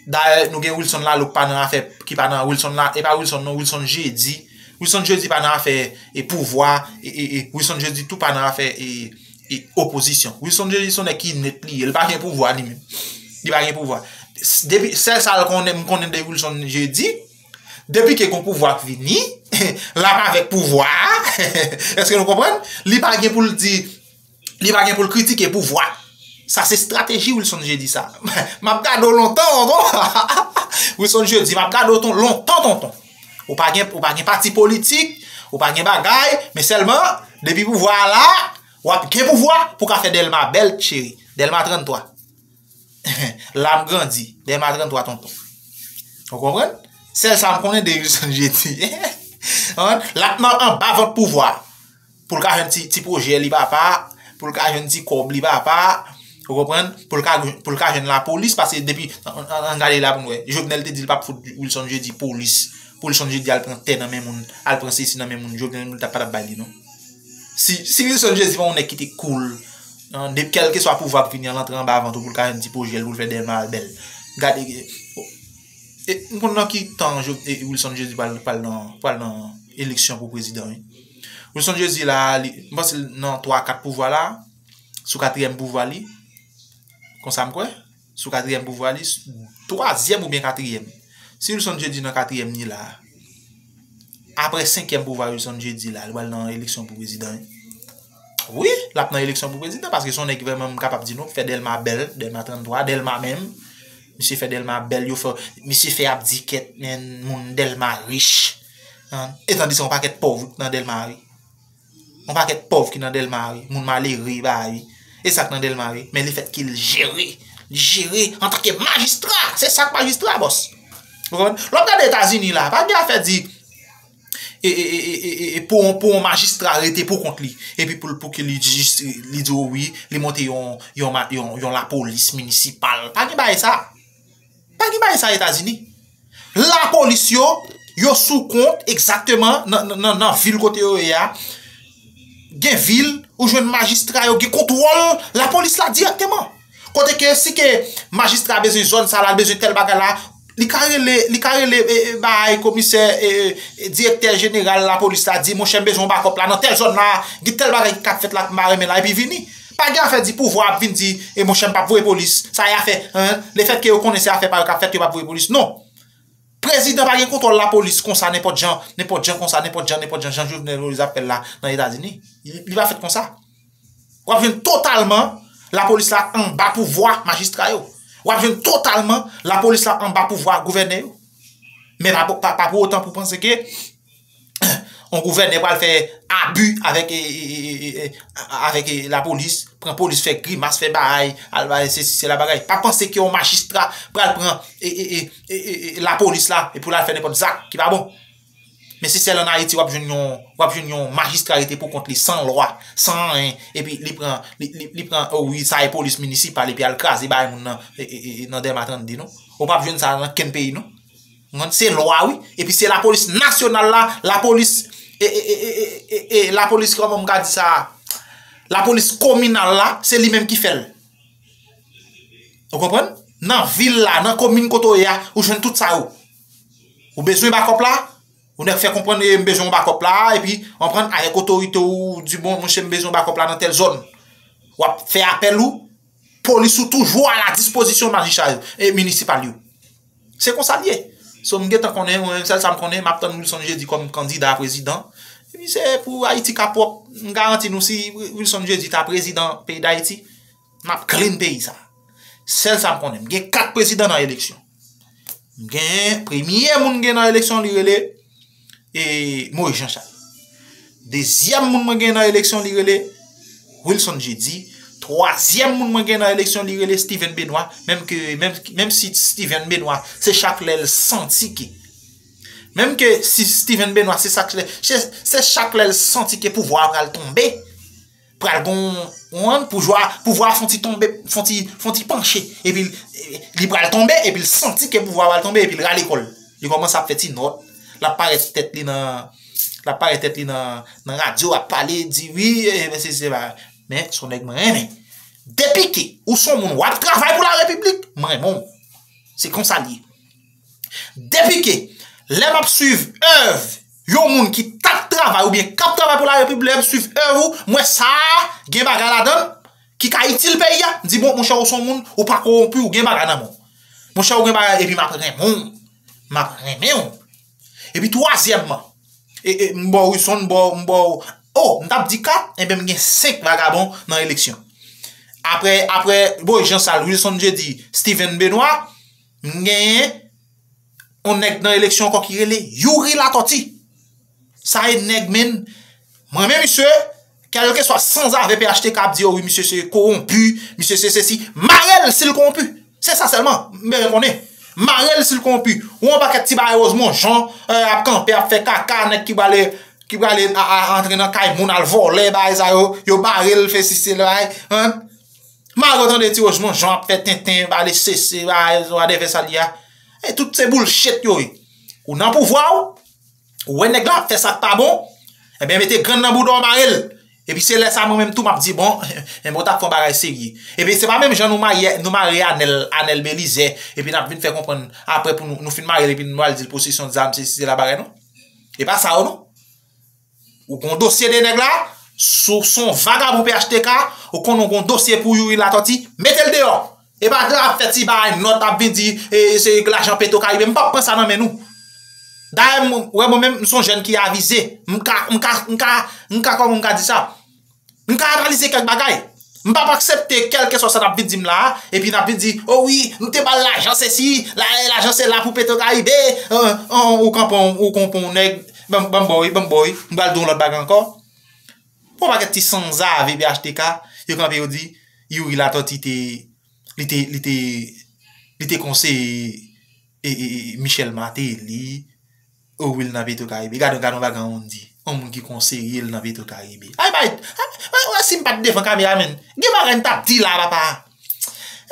Dayè, nou gen Wilson Lalo ki pa nan afè, ki pa nan Wilson la, e pa Wilson non, Wilson Jedi. Wilson Jeudi pa nan afè e pouvwa, e, e, e Wilson Jeudi tou pa nan afè e, e opozisyon. Wilson Jeudi se yon nèg ki net li ye, li pa gen pouvwa li menm. Li pa gen pouvwa. Depi, sèl sa l konnen, m konnen de Wilson Jeudi, depi ke gon pouvwa k vini, l ap avèk pouvwa a. Èske nou konprann? Li pa gen pou l di, li pa gen pou l kritike pouvwa. Sa se estrateji Wilson Jeudi sa. M ap gade w lontan, tonton. Wilson Jeudi, m ap gade w ton- lontan, tonton. Ou pa gen, ou pa gen pati politik, ou pa gen bagay, men sèlman, depi pouvwa a la, w ap gen pouvwa pou w ka fè Dèlma bèl, cheri. Dèlma trannntwa. Lam grandi, Dèlma trannntwa, tonton. Ou konprann? Sèl sa m konnen de Wilson Jeudi. L ap nan anba vant pouvwa. Pou l ka jwenn ti, ti pwojè li papa, pou l ka jwenn ti kòb li papa, ou konprann? Pou l ka, pou l ka jwenn lapolis, paske depi, ann, ann, ann gade la pou n wè. Jovenel te di l p ap fout Wilson Jeudi polis. Pou Wilson Jeudi al pran tè nan men moun, al pran sesi nan men moun, Jovenel Moïse t ap, pa t ap bay li non. Si, si Wilson Jeudi pa yon nèg ki te cool, nan, de, kèlkeswa pouvwa k vini an, l antre anba vant ou pou l ka jwenn ti pwojè l, pou l fè Dèlma bèl. Gade, e, m konn nan ki tan Jo- e, Wilson Jeudi pral, pral nan, pral nan eleksyon pou prezidan, wi. Wilson Jeudi la, li, m panse l nan twa, kat pouvwa la, sou katriyèm pouvwa li, konsa m kwè, sou katriyèm pouvwa li, twazyèm oubyen katriyèm. Si Wilson Jeudi nan katriyèm li la, apre senkyèm pouvwa Wilson Jeudi la, li pral nan eleksyon pou prezidan, wi. Wi, l ap nan eleksyon pou prezidan, paske se yon nèg ki vrèman m kapab di nou, fè Dèlma bèl, Dèlma trannntwa, Dèlma menm. Misye fè Dèlma bèl, yo fè, misye fè abdikèt, men moun Dèlma rich. An, e tandis se yon pakèt pòv nan Dèlma, wi. Yon pakèt pòv ki nan Dèlma, wi. Moun malere, ba, wi. E sa k nan Dèlma, wi. Men lefètke l jere, li jere antanke majistra. Se sa k majistra, bòs. Ou konprann? Lè w ap gade Etazini la, pa gen afè di, e, e, e, e, e, e, pou, yon- pou yon majistra rete pou kont li. Epi pou, pou ki li jis, li di, o wi, li monte yon, yon, ma- yon, yon lapolis minisipal. Pa gen bagay sa. Pa gen bagay sa Etazini. Lapolis yo, yo sou kont egzakteman nan, nan, nan, nan vil kote yo ye a. Gen vil, ou jwenn majistra yo gen kontwòl lapolis la dirèkteman. Kote ke si ke majistra bezwen zòn sa la, l bezwen tèl bagay la, li ka rele, li ka rele, e, e, bay komisè, e, e, direktè jeneral lapolis la, di, monchè, m bezwen yon bakòp la, nan tèl zòn la, gen tèl bagay k ap fèt la, m pa renmen la, epi vini. Pa gen afè di pouvwa ap vin di, e monchè, m p ap voye polis. Sa e afè, en, lefètke yo konnen se afè pa yo k ap fèt, yo p ap voye polis. Non. Prezidan pa gen kontwòl lapolis konsa, nenpòt jan, nenpòt jan konsa, nenpòt jan, nenpòt jan, jan Jovenel Moïse ap fè l la nan Etazini. Li, li pa fèt konsa. W ap jwenn totalman lapolis la anba pouvwa majistra yo. W ap jwenn totalman lapolis la anba pouvwa gouvènè yo. Men pa, pa, pa pou otan pou panse ke yon gouvènè pral fè abi avèk, e, e, e, e, e, avèk, e, lapolis, pran polis, fè grimas, fè bagay, al bagay, se, se la bagay. Pa panse ke yon majistra pral pran, e, e, e, e, e, e, lapolis la, e pou l al fè nenpòt zak ki pa bon. Men se sèl ann Ayiti w ap jwenn yon, w ap jwenn yon majistra rete pou kont li, san lwa, san anyen, epi li pran, li, li, li pran, o wi, sa e polis minisipal, epi al kraze bagay moun nan, e, e, e, nan Dèlma trannde, non. Ou p ap jwenn sa nan kenn peyi, non. Ou konprann? Se lwa, wi. Epi se lapolis nasyonal la, lapolis, e, e, e, e, e, e, e, lapolis, kòman m ka di sa? Lapolis kominal la, se li menm ki fè l. Ou konprann? Nan vil la, nan komin kote w ye a, ou jwenn tout sa yo. Ou bezwen bakòp la, ou nèk fè konprann, e, m bezwen yon bakòp la, epi, ou konprann, avèk otorite ou, ou di, bon, monchè, m bezwen yon bakòp la nan tèl zòn. W ap fè apèl ou, polis ou toujou a la dispozisyon majistra yo, e minisipal yo. Se konsa l ye. So, m gentan konnen, mwen menm, sèl sa m konnen, m ap tann Wilson Jeudi kòm kandida a prezidan. Epi se pou Ayiti ka pwòp. M garanti nou, si Wilson Jeudi ta prezidan peyi Dayiti, n ap clean peyi sa. Sèl sa m konnen. M gen kat prezidan nan eleksyon. M gen, premye moun m gen nan eleksyon, li rele, e, Moïse Jean Charles. Dezyèm moun mwen gen nan eleksyon, li rele Wilson Jeudi. Twazyèm moun mwen gen nan eleksyon, li rele Steven Benoît. Menm ke, menm, menm si Steven Benoît, se chak lè l santi ke. Menm ke si Steven Benoît, se chak lè, se, se chak lè l santi ke pouvwa a pral tonbe. Pral gon, ou konprann, pouvwa, pouvwa a fon ti tonbe, fon ti, fon ti panche. Epi l, li pral tonbe, epi l santi ke pouvwa a pral tonbe, epi l rale kò l. Li kòmanse ap fè ti nòt. L ap parèt tèt li nan, l ap parèt tèt li nan, nan radyo, ap pale, di wi, e, men se, se pa. Men, se yon nèg mwen renmen. Depi ke ou se yon moun, w ap travay pou larepiblik, mwen renmen w. Se konsa l ye. Depi ke, lè m ap swiv èv yon moun ki t ap travay oubyen k ap travay pou larepiblik, m swiv èv ou, m wè sa a gen bagay ladan l ki ka itil peyi a. M di, bon, monchè, ou se yon moun, ou pa kowonpi, ou gen bagay nan men w. Monchè, ou gen bagay, epi m ap renmen w. M ap renmen w. Epi twazyèmman, e, e, m ba w Wilson, m ba w, m ba w, o, m t ap di kat, enben m gen senk vagabon nan eleksyon. Apre, apre Boris Jean Charles, Wilson Jeudi, Steven Benoît, m genyen yon nèg nan eleksyon ankò ki rele Youri Latortue. Sa e nèg, menn, mwen menm misye, kèlkeswa sanzave P H T K ap di, o wi, misye se kowonpi, misye se sesi, mare l si l kowonpi. Se sa sèlman m bezwen konnen. Mare l si l kowonpi. Ou yon pakèt ti bagay Rosemond Jean, euh, ap kanpe, ap fè kaka, nèg ki prale, ki prale a, a, antre nan kay moun, al vòlè, bagay sa yo, yo mare l, fè sesi, bagay, hein? Mare w tande ti Rosemond Jean ap fè tenten, pale sesi, bagay, whatever sa l ye a. E tout se bullshit yo ye. Ou nan pouvwa w, ou wè nèg la ap fè sa k pa bon, ebyen mete grenn nan bouda w, mare l. Epi se lè sa mwen menm tou m ap di, bon, enben w t ap fè yon bagay serye. Epi se pa menm jan nou maye, nou mare Anèl, Anèl Belizè, epi n ap vin fè konprann apre pou nou, nou fin mare l epi nou al di l posesyon zam, sesi, sela, bagay, non. E pa sa yo, non. Ou gon dosye de nèg la, si w se yon vagabon P H T K, ou konnen w gon dosye pou Youri Latortue, mete l deyò. E pa de ap fè ti bagay nòt ap vin di, e, se lajan Petro Caribe. M p ap pran sa nan men nou. Dayè, m, wè, mwen menm, m se yon jèn ki avize. M ka, m ka, m ka, m ka, kòman m ka di sa? M ka analize kèk bagay. M p ap aksepte kèlkeswa sa n ap vin di m la a, epi n ap vin di, o wi, nou te ba l lajan sesi, la, lajan sela pou Petro Caribe, an, an, ou kanpe, ou kanpe yon nèg, ban m, ban m ba w, ban m ba w, m pral di w yon lòt bagay ankò. Pou yon pakèt ti sanzave P H T K, yo kanpe yo di, Youri Latortue te, li te, li te, li te konseye e, e, e, Michel Martelly, o wi l nan Petro Caribe. Gade, gade yon bagay yon moun di. Yon moun ki konseye l nan Petro Caribe. Ay, bay, ay, ay, ay, si m pa t devan kamera, menn, gen bagay m t ap di la, papa.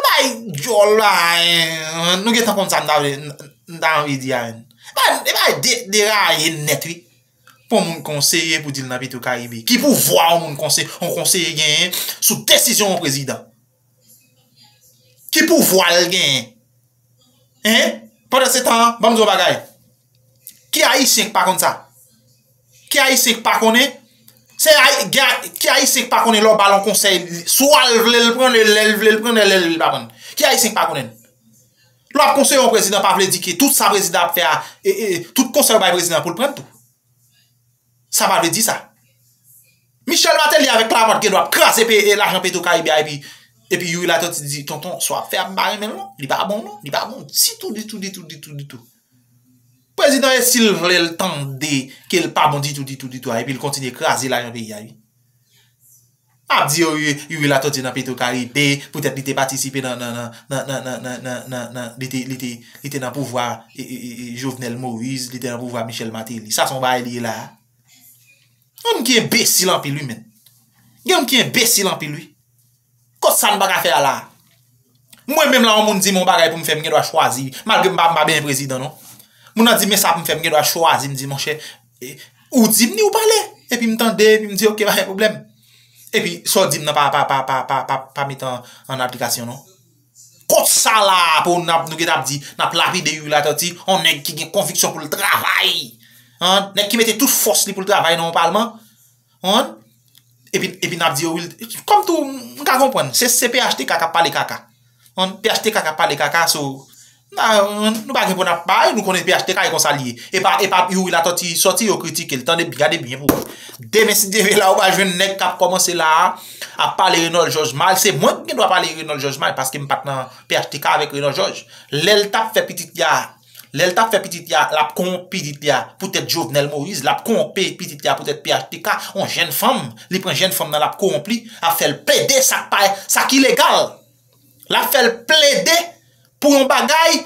Bay dyòl la, eh, nou gentan konn sa m ta vle, m ta anvi di a, menn. Bay, bay de, deraye nèt, wi. Pou yon moun konseye pou di l nan Petro Caribe. Ki pouvwa yon moun konse-, yon konseye genyen sou desizyon yon prezidan? Ki pouvwa l genyen? Hein? Pandan se tan an, ban m di w yon bagay. Ki Ayisyen k pa konn sa? Ki Ayisyen k pa konnen? Se Ay-, gen Ay-, ki Ayisyen k pa konnen lè w ba l yon konsèy, swa l vle l pran l, lè l vle l pran l, lè l vle l pa pran l? Ki Ayisyen k pa konnen l? Lè w ap konseye yon prezidan, pa vle di ke tout sa prezidan ap fè a, e, e, tout konsèy ou bay prezidan pou l pran l tou. Sa pa vle di sa. Michel Martelly avèk Lamothe gen dwa ap kraze pe-, e, lajan Petro Caribe a, epi, epi Youri Latortue di, tonton, sa w ap fè a, m pa renmen l non. Li pa bon non. Li pa bon ditou, ditou, ditou, ditou, ditou. Prezidan, e si l vle l tande ke l pa bon ditou, ditou, ditou a, epi l kontinye kraze lajan peyi a, wi. Ap di yo, Youri, Youri Latortue nan Petro Caribe, poutèt li te patisipe nan, nan, nan, li te, li te, li te nan pouvwa, e, e, e, e, Jovenel Moïse, li te nan pouvwa Michel Martelly. Sa se yon bagay li ye la a. Yon moun ki enbesil anpil, wi, menn. Gen moun ki enbesil anpil, wi. Kot sa n pa ka fè a la a? Mwen menm la, yon moun di m yon bagay pou m fè, m gen dwa chwazi, malgre m pa, m pa benyen prezidan, non. Moun nan di m, men sa pou m fè, m gen dwa chwazi, m di, monchè, e, ou di m ni ou pale. Epi m tande, epi m di, oke, pa gen pwoblèm. Epi sa w di m nan pa, pa, pa mete an, an aplikasyon, non. Kot sa la a pou n ap, nou gentan ap di, n ap lapide Youri Latortue, yon nèg ki gen konviksyon pou l travay. Hein? Nèg ki mete tout fòs li pou l travay nan yon palman. Hein? Epi, epi n ap di yo, wi, kòm tou, m ka konprann. Se, se P H T K k ap pale kaka. Hein? P H T K k ap pale kaka, so, na, nou pa gen pou n ap bay, nou konnen P H T K e konsa l ye. E pa, e pa Youri Latortue sòti, yo kritike l. Tande, gade byen pou wè. Demen, si Dye vle, la, ou pral jwenn nèg k ap kòmanse la a, ap pale Renold Georges mal. Se mwen ki gen dwa pale Renold Georges mal, paske m pa t nan P H T K avèk Renold Georges. Lè l t ap fè pitit li a, lè l t ap fè pitit li a, l ap kowonp pitit li a poutèt Jovenel Moïse, l ap kowonp pitit li a poutèt P H T K, yon jèn fanm, li pran jèn fanm nan, l ap kowonp li, ap fè l plede sa k pa, sa k ilegal. L ap fè l plede pou yon bagay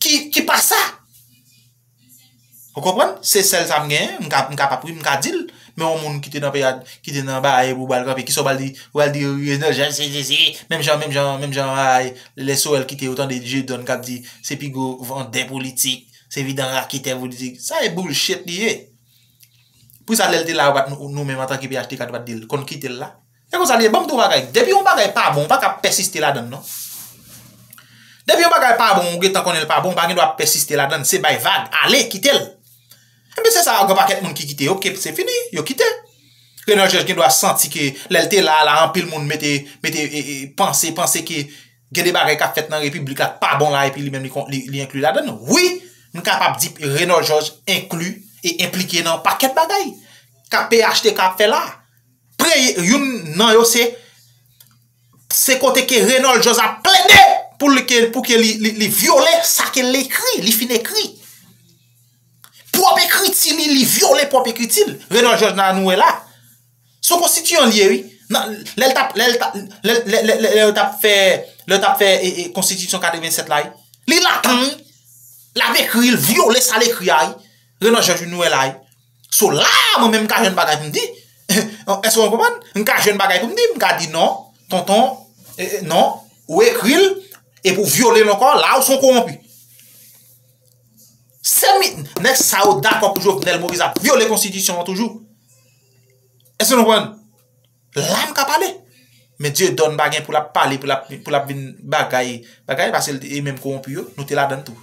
ki, ki pa sa. Ou konprann? Se sèl sa m genyen, m ka, m kapab, wi, m ka di l. Men yon moun ki te nan peyi a, ki te nan bagay pou bal kanpe, kisa w pral di, ou pral di Renold Georges, se, se, se, menm jan, menm jan, menm jan, ay, lè Sorel kite, ou tande Dieudonne k ap di, se pi gwo vandè politik, se pi gwo raketè politik. Sa e bullshit li ye. Pou sa lè l te la, ou pa t, nou, nou menm antanke P H T K, nou pa t di l, konn kite l la. E konsa li ye, ban m di w yon bagay. Depi yon bagay pa bon, ou pa ka pèsiste ladan l, non. Depi yon bagay pa bon, ou gentan konnen l pa bon, ou pa gen dwa pèsiste ladan l. Se bay vag, ale, kite l. Ebyen, se sa, gen pakèt moun ki kite yo, ke se fini, yo kite. Renòl Jòj gen dwa santi ke lè l te la, la, anpil moun mete, mete, e, e, panse, panse ke gen de bagay k ap fèt nan repiblik la k pa bon la, epi li menm li kon-, li, li enkli ladan l. Wi, m kapab di Renòl Jòj enkli e enplike nan yon pakèt bagay k ap P H T K ap fè la. Premye, youn nan yo se, se kote ke Renòl Jòj ap plede pou li ke, pou ke li, li, li vyole sa ke l ekri, li fin ekri. Pwòp ekriti li, li vyole pwòp ekriti l. Renòl Jòj la nou wè la. Se yon konstitiyan li ye, wi. Nan, lè l t ap, lè l t ap, lè, lè, lè, lè, lè yo t ap fè, lè yo t ap fè, e, e, konstitisyon katrevennsèt la, wi. Li ladan l, wi. L ap ekri, l vyole sa l ekri a, wi. Renòl Jòj nou wè la, wi. So la, mwen menm m ka jwenn bagay pou m di. Èske w konprann? M ka jwenn bagay pou m di, m ka di non, tonton, e, e, non, ou ekri l, epi w vyole l ankò, la ou se yon kowonpi. Se mi-, nèg sa yo dakò pou Jovenel Moïse ap vyole konstitisyon an toujou. Èske nou konprann? La m ka pale. Men Dieudonne pa gen pou l ap pale, pou l ap, pou l ap vin bagay, bagay, paske l te, e menm kowonpi yo, nou te ladan l tou.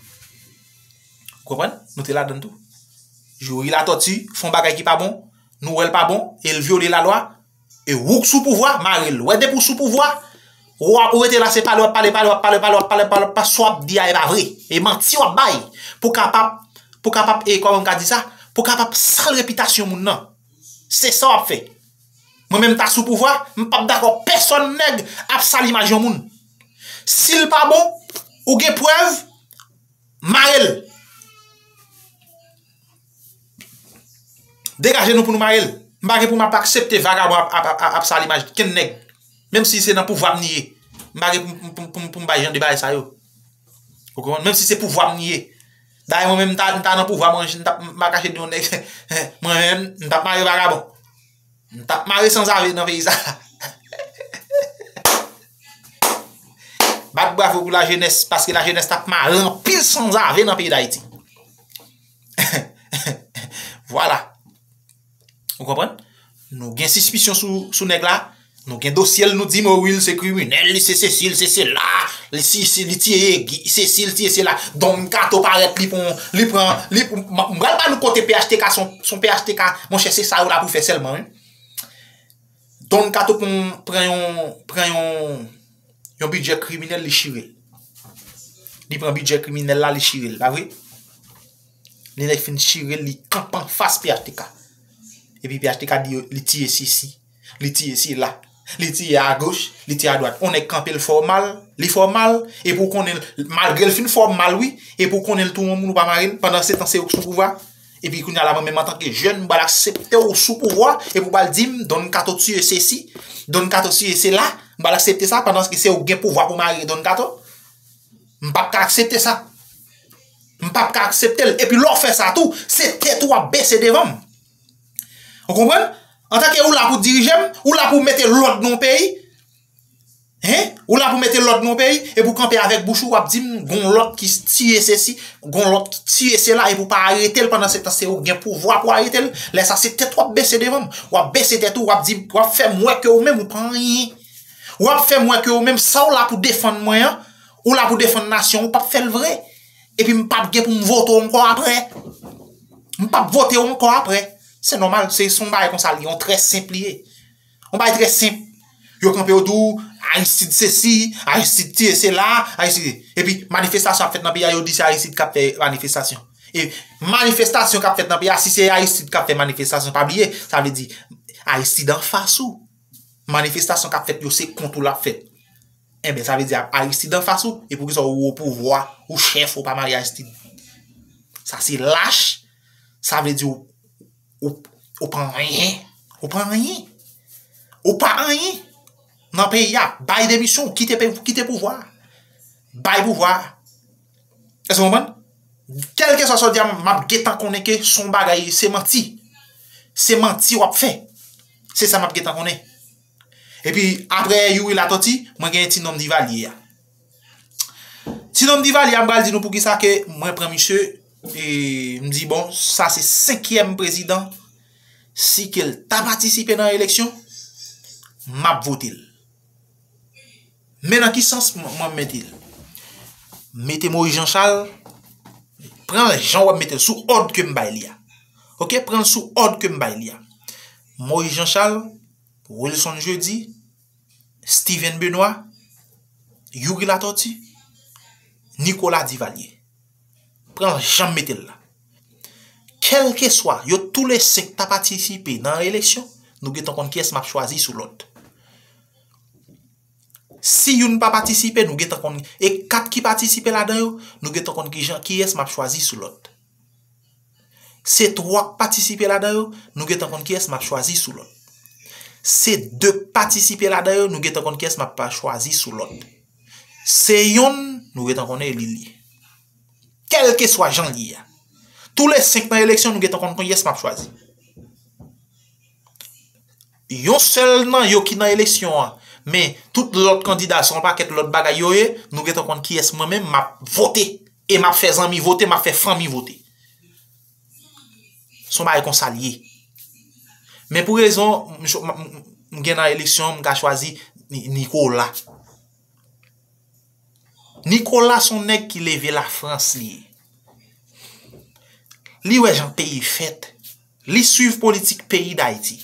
Ou konprann? Nou te ladan l tou. Youri Latortue fè yon bagay ki pa bon, nou wè l pa bon, e l vyole lalwa, e ou k sou pouvwa, mare l. Ou wè depi w sou pouvwa, w ap, ou rete la, se pale, w ap pale, pale, w ap pale, pale, w ap pale, pale, w ap pale, sa w ap di a, e pa vre. E manti w ap bay. Pou kapab, pou kapab, e kòman m ka di sa? Pou kapab sal repitasyon moun nan. Se sa w ap fè. Mwen menm ta sou pouvwa, m p ap dakò pèsonn nèg ap sal imaj yon moun. Si l pa bon, ou gen prèv, mare l. Degaje nou pou nou mare l. M pa gen pou m ap aksepte vagabon ap, ap, ap, ap sal imaj kenn nèg. Menm si se nan pouvwa m li ye. M pa gen pou, pou, pou, pou m bay jan de bagay sa yo. Ou konprann? Menm si se pouvwa m li ye. Dayè mwen menm m ta, m ta nan pouvwa mwen, m ta, m pa kache di yon nèg. Mwen menm, m t ap mare vagabon. M t ap mare sanzave nan peyi sa. Bat bravo pou lajenès, paske lajenès t ap mare anpil sanzave nan peyi Dayiti. Vwala. Ou konprann? Nou gen sispisyon sou, sou nèg la. Nou gen dosye l, nou di, "Mori, l se kriminèl, li se sesi, l se sela, li si, si, li tiye Egi, sesi, l tiye sela." Don Kato parèt, li pran, li pran, li, m, m pral ba nou kote P H T K, son, son P H T K, monchè, se sa yo la pou fè sèlman, wi. Don Kato pran, pran yon, pran yon, yon bidjè kriminèl, li chire l. Li pran bidjè kriminèl la, li chire l, pa vre? Li nèk fin chire l, li kanpe anfas P H T K. Epi P H T K di yo, li tiye sesi, li tiye sela, li tiye agoch, li tiye adwat. On nèg kanpe l fè w mal, li fè w mal, epi w konnen l, malgre l fin fè w mal, wi, epi w konnen l tou yon moun ou pa mare l, pandan se tan se ou k sou pouvwa. Epi kounye a la, mwen menm antanke jèn, m pral aksepte w sou pouvwa, epi w pral di m, Don Kato tiye sesi, Don Kato tiye sela, m pral aksepte sa, pandan se ou k gen pouvwa pou mare Don Kato. M p ap ka aksepte sa. M p ap ka aksepte l. Epi lè w fè sa tou, se tèt ou w ap bese devan m. Ou konprann? Antanke ou la pou dirije m, ou la pou mete lòd nan yon peyi. Hein? Ou la pou mete lòd nan yon peyi, epi w kanpe avèk bouch ou, w ap di m, gon lòt ki tiye sesi, gon lòt ki tiye sela, epi w pa arete l, pandan se tan se ou k gen pouvwa pou arete l. Lè sa, se tèt w ap bese devan m. W ap bese tèt ou, w ap di, w ap fè m wè ke ou menm ou pa anyen. W ap fè m wè ke ou menm, sa w la pou defann mwen an, ou la pou defann nasyon, ou p ap fè l vre. Epi m p ap gen pou m vote w ankò apre. M p ap vote w ankò apre. Se nòmal, se, se yon bagay konsa li ye, yon trè senp li ye. Yon bagay trè senp. Yo kanpe yo di w, Aristide sesi, Aristide tiye sela, Aristide. Epi manifestasyon ap fèt nan peyi a, yo di se Aristide k ap fè manifestasyon. E manifestasyon k ap fèt nan peyi a, si se Aristide k ap fè manifestasyon, pa bliye, sa vle di Aristide anfas ou. Manifestasyon k ap fèt yo, se kont ou l ap fèt. Enben, sa vle di Aristide anfas ou, e poukisa ou o pouvwa, ou chèf, ou pa mare Aristide? Sa se lach, sa vle di ou, ou, ou pa anyen, ou pa anyen, ou pa anyen nan peyi a, bay demisyon, kite peyi, kite pouvwa, bay pouvwa. Èske w konprann? Kèlkeswa sa w di a, m ap gentan konnen ke se yon bagay, se manti. Se manti w ap fè. Se sa m ap gentan konnen. Epi, apre Youri Latortue, mwen gen Ti Nonm Divalye a. Ti Nonm Divalye a, m pral di nou poukisa ke mwen pran misye, e m di, bon, sa se senkyèm prezidan, si ke l ta patisipe nan eleksyon, m ap vote l. Men nan ki sans mwen, mwen mete l? Mete Moïse Jean Charles, pran l jan w ap mete l, sou òd ke m bay li a. Ok, pran l sou òd ke m bay li a. Moïse Jean Charles, Wilson Jeudi, Steven Benoît, Youri Latortue, Nicolas Duvalier. Pran l jan m mete l la. Kèlkeswa, yo tou le senk ta patisipe nan eleksyon, nou gentan konn kiyès m ap chwazi sou lòt. Si youn pa patisipe, nou gentan konn, e kat ki patisipe ladan yo, nou gentan konn kijan, kiyès m ap chwazi sou lòt. Se twa k patisipe ladan yo, nou gentan konn kiyès m ap chwazi sou lòt. Se de k patisipe ladan yo, nou gentan konn kiyès m ap pa chwazi sou lòt. Se yonn, nou gentan konnen e li l ye. Kèlkeswa jan l ye a. Tou le senk nan eleksyon, nou gentan konn kiyès m ap chwazi. Yon sèl nan yo ki nan eleksyon an, men tout lòt kandida se yon pakèt lòt bagay yo ye, nou gentan konn kiyès mwen menm m ap vote. E m ap fè zanmi vote, m ap fè fanmi vote. Se yon bagay konsa l ye. Men pou rezon, m, m, m, m gen nan eleksyon, m ka chwazi Ni-, Nicolas. Nicolas se yon nèg ki leve Lafrans li ye. Li wè jan peyi fèt. Li swiv politik peyi Dayiti.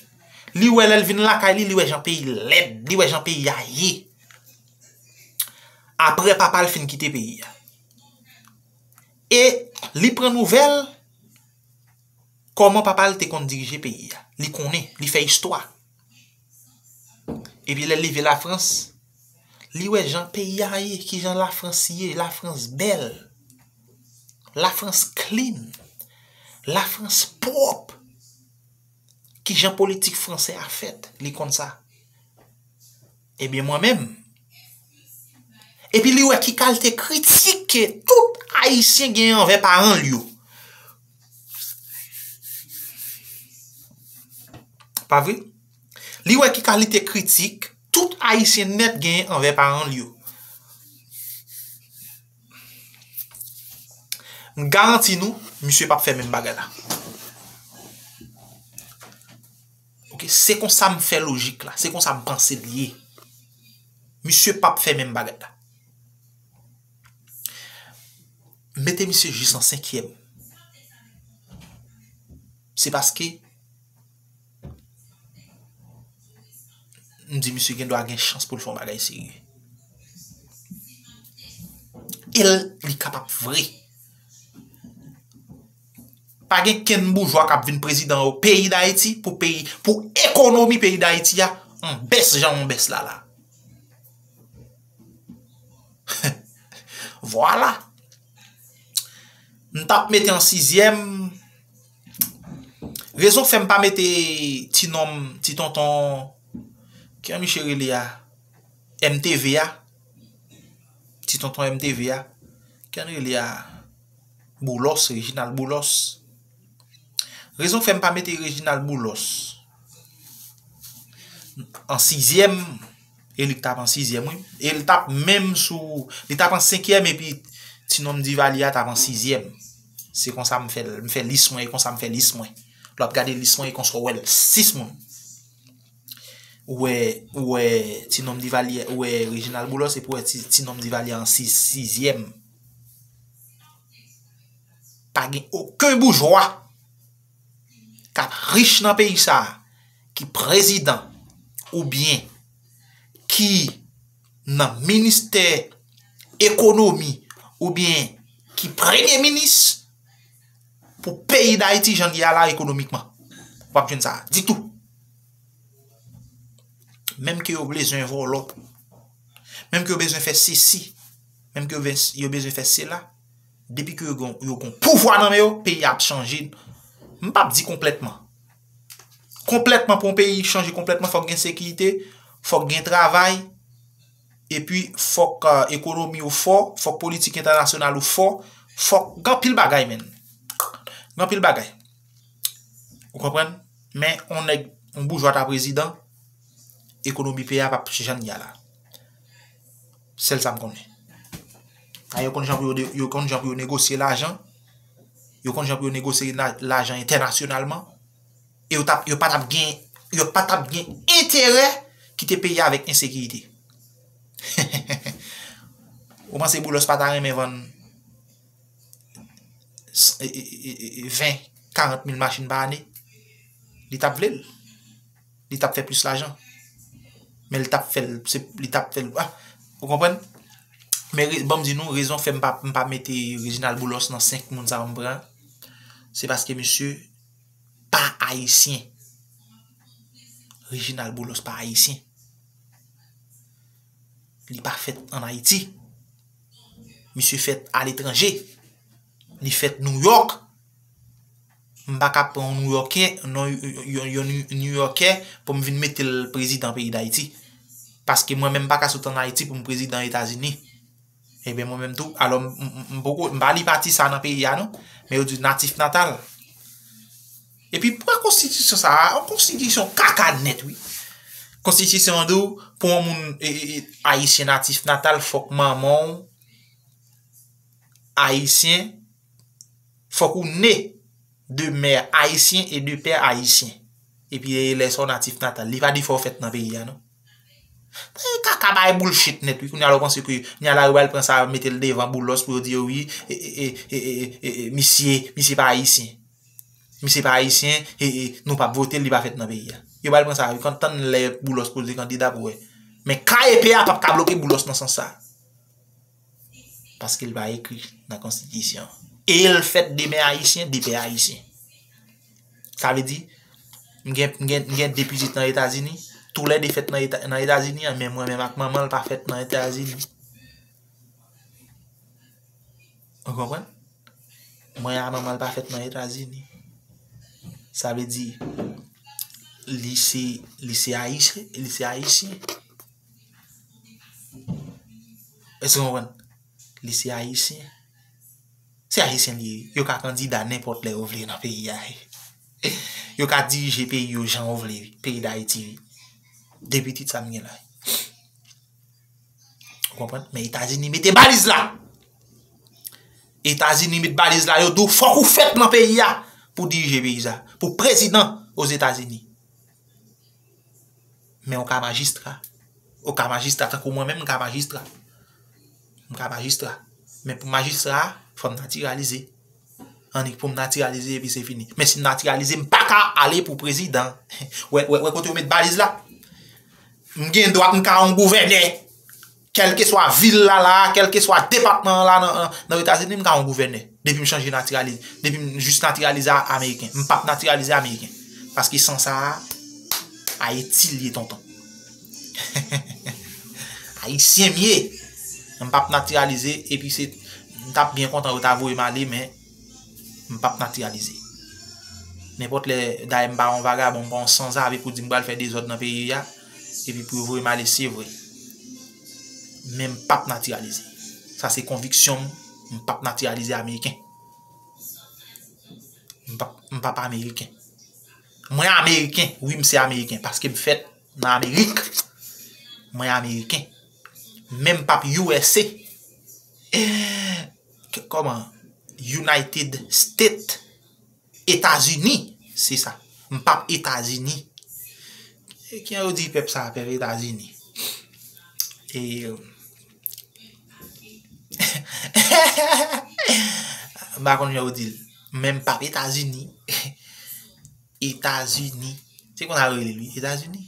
Li wè lè l vin lakay li, li wè jan peyi lèd, li wè jan peyi a ye. Apre papa l fin kite peyi a. E li pran nouvèl kòman papa l te konn dirije peyi a. Li konnen, li fè istwa. Epi lè l rive Lafrans, li wè jan peyi a ye, kijan Lafrans ye, Lafrans bèl, Lafrans clean, Lafrans pwòp. Kijan politik fransè a fèt, li konn sa. Ebyen mwen menm. Epi li wè ki kalite kritik ke tout Ayisyen gen anvè paran l yo. Pa vre? Li wè ki kalite kritik tout Ayisyen nèt genyen anvè paran l yo. M garanti nou, misye p ap fè menm bagay la. Ok, se konsa m fè lojik la, se konsa m panse l ye. Misye p ap fè menm bagay la. M mete misye jis an senkyèm. Se paske m di misye gen dwa gen chans pou l fè yon bagay serye. E l, li kapab vre. Pa gen kenn boujwa k ap vin prezidan peyi Dayiti pou peyi, pou ekonomi peyi Dayiti a, yon bès jan yon bès la la. Vwala. M t ap mete an sizyèm. Rezon k fè m pa mete ti nonm, ti tonton, ki jan misye rele a? M T V a. Ti tonton M T V a. Ki jan rele a? Boulos, Reginald Boulos. Rezon k fè m pa mete Reginald Boulos an sizyèm, e li k t ap an sizyèm, wi. E li t ap menm sou, li t ap an senkyèm, epi ti nonm Duvalier a t ap an sizyèm. Se konsa m fè, m fè lis mwen, e konsa m fè lis mwen. Lè w ap gade lis mwen, e konsa w wè l, sis moun. Ou wè, ou wè ti nonm Duvalier, ou wè Reginald Boulos, epi ou wè ti, ti nonm Duvalier an sis, sizyèm. Pa gen okenn boujwa k ap rich nan peyi sa a, ki prezidan, oubyen ki nan ministè ekonomi, oubyen ki premye minis, pou peyi Dayiti, jan l ye a la ekonomikman. W ap jwenn sa ditou. Menm ke yo bezwen vòlò, menm ke yo bezwen fè sesi, menm ke yo bez-, yo bezwen fè sela, depi ke yo gon, yo gon pouvwa nan men yo, peyi a ap chanje. M p ap di konplètman. Konplètman, pou yon peyi chanje konplètman, fòk gen sekirite, fòk gen travay, epi fòk, euh, ekonomi w fò, fòk politik entènasyonal ou fò, fòk gen anpil bagay, menn. Gen anpil bagay. Ou konprann? Men, yon nèg, yon boujwa ta prezidan, ekonomi peyi a p ap jan l ye a la. Sèl sa m konnen. A, yo konn jan pou yo de-, yo konn jan pou yo negosye lajan. Yo konn jan pou yo negosye la-, lajan entènasyonalman. E yo t ap, yo pa t ap gen, yo pa t ap gen enterè kite peyi a avèk ensekirite. Ou panse Boulos pa ta renmen vann s-, e, e, e, e, ven, karant mil machin pa ane, li t ap vle l. Li t ap fè plis lajan. Men li t ap fè l, se, li t ap fè l, ah, ou konprann? Men re-, ban m di nou, rezon fè m pa, m pa mete Reginald Boulos nan senk moun sa yo m pran, se paske misye pa ayisyen. Reginald Boulos pa ayisyen. Li pa fèt ann Ayiti. Misye fèt aletranje. Li fèt Nouyòk. M pa ka pran yon Nouyòkè, non, yon, yon, yon Nouyòkè pou m vin mete l prezidan peyi Dayiti. Paske mwen menm m pa ka sot ann Ayiti pou m prezidan Etazini. Ebyen, mwen menm tou, alò, m, m, m poko, m pa li pati sa nan peyi a, non. Men yo di natif natal. Epi, pran konstitisyon sa a, yon konstitisyon kaka nèt, wi. Konstitisyon an di w, pou yon moun, e, e, e, ayisyen natif natal, fòk manman w ayisyen, fòk ou ne de mè ayisyen e de pè ayisyen. Epi, e, lè sa w natif natal. Li pa di fò w fèt nan peyi a, non. E kaka bay bullshit nèt, wi. Kounye a la, w panse ke, kounye a la, yo pral pran sa, mete l devan Boulos pou yo di yo, wi, e, e, misye, misye pa ayisyen. Misye pa ayisyen, e, e, nou p ap vote l, li pa fèt nan peyi a. Yo pral pran sa, wi. Konn tann lè Boulos poze kandida pou wè. Men K E P a p ap ka bloke Boulos nan sans sa. Paske l pa ekri nan konstitisyon. E l fèt de mè ayisyen, de pè ayisyen. Sa vle di, m gen, m gen, m gen de pitit nan Etazini, toulède fèt nan Eta-, nan Etazini an, men mwen menm ak manman l pa fèt nan Etazini. Ou konprann? Mwen ak manman l pa fèt nan Etazini. Sa vle di, li se, li se ayisyen, li se ayisyen. Èske w konprann? Li se ayisyen. Se ayisyen li ye. Yo ka kandida nenpòt lè yo vle nan peyi a. Yo ka dirije peyi yo jan yo vle, peyi Dayiti. De pitit sa m gen la. Ou konprann? Men Etazini mete baliz la. Etazini met baliz la, yo di w fòk ou fèt nan peyi a pou dirije peyi sa, pou prezidan Ozetazini. Men ou ka majistra. Ou ka majistra, tankou mwen menm, m ka majistra. M ka majistra. Men pou majistra a, fò m natiralize. Annik pou m natiralize, epi se fini. Men si m natiralize, m pa ka ale pou prezidan. Wè, wè, wè kote yo met baliz la? M gen dwa, m ka yon gouvènè. Kèlkeswa vil la la, kèlkeswa depatman an la nan, nan, nan Etazini, m ka yon gouvènè. Depi m chanje natiralize, depi m jis natiralize a-, ameriken. M p ap natiralize ameriken. Paske san sa a, Ayiti l ye, tonton. Ayisyen m ye. M p ap natiralize, epi se, m t ap byen kontan yo ta voye m ale, men m p ap natiralize. Nenpòt lè, dayè m pa yon vagabon, m pa yon sanzave pou di m pral fè dezòd nan peyi a, epi pou yo voye m ale, se vre. Men m p ap natiralize. Sa se konviksyon m, m p ap natiralize ameriken. M p ap, m p ap ameriken. Mwen ameriken, wi, m se ameriken, paske m fèt nan Amerik. Mwen ameriken. Men m p ap U S A. K-, kòman? United States. Etazini, se sa. M p ap Etazini. E kijan yo di pèp sa, pèp Etazini? E, m pa konn jan yo di l. Men m p ap Etazini. Etazini. Se konsa yo rele l, wi. Etazini.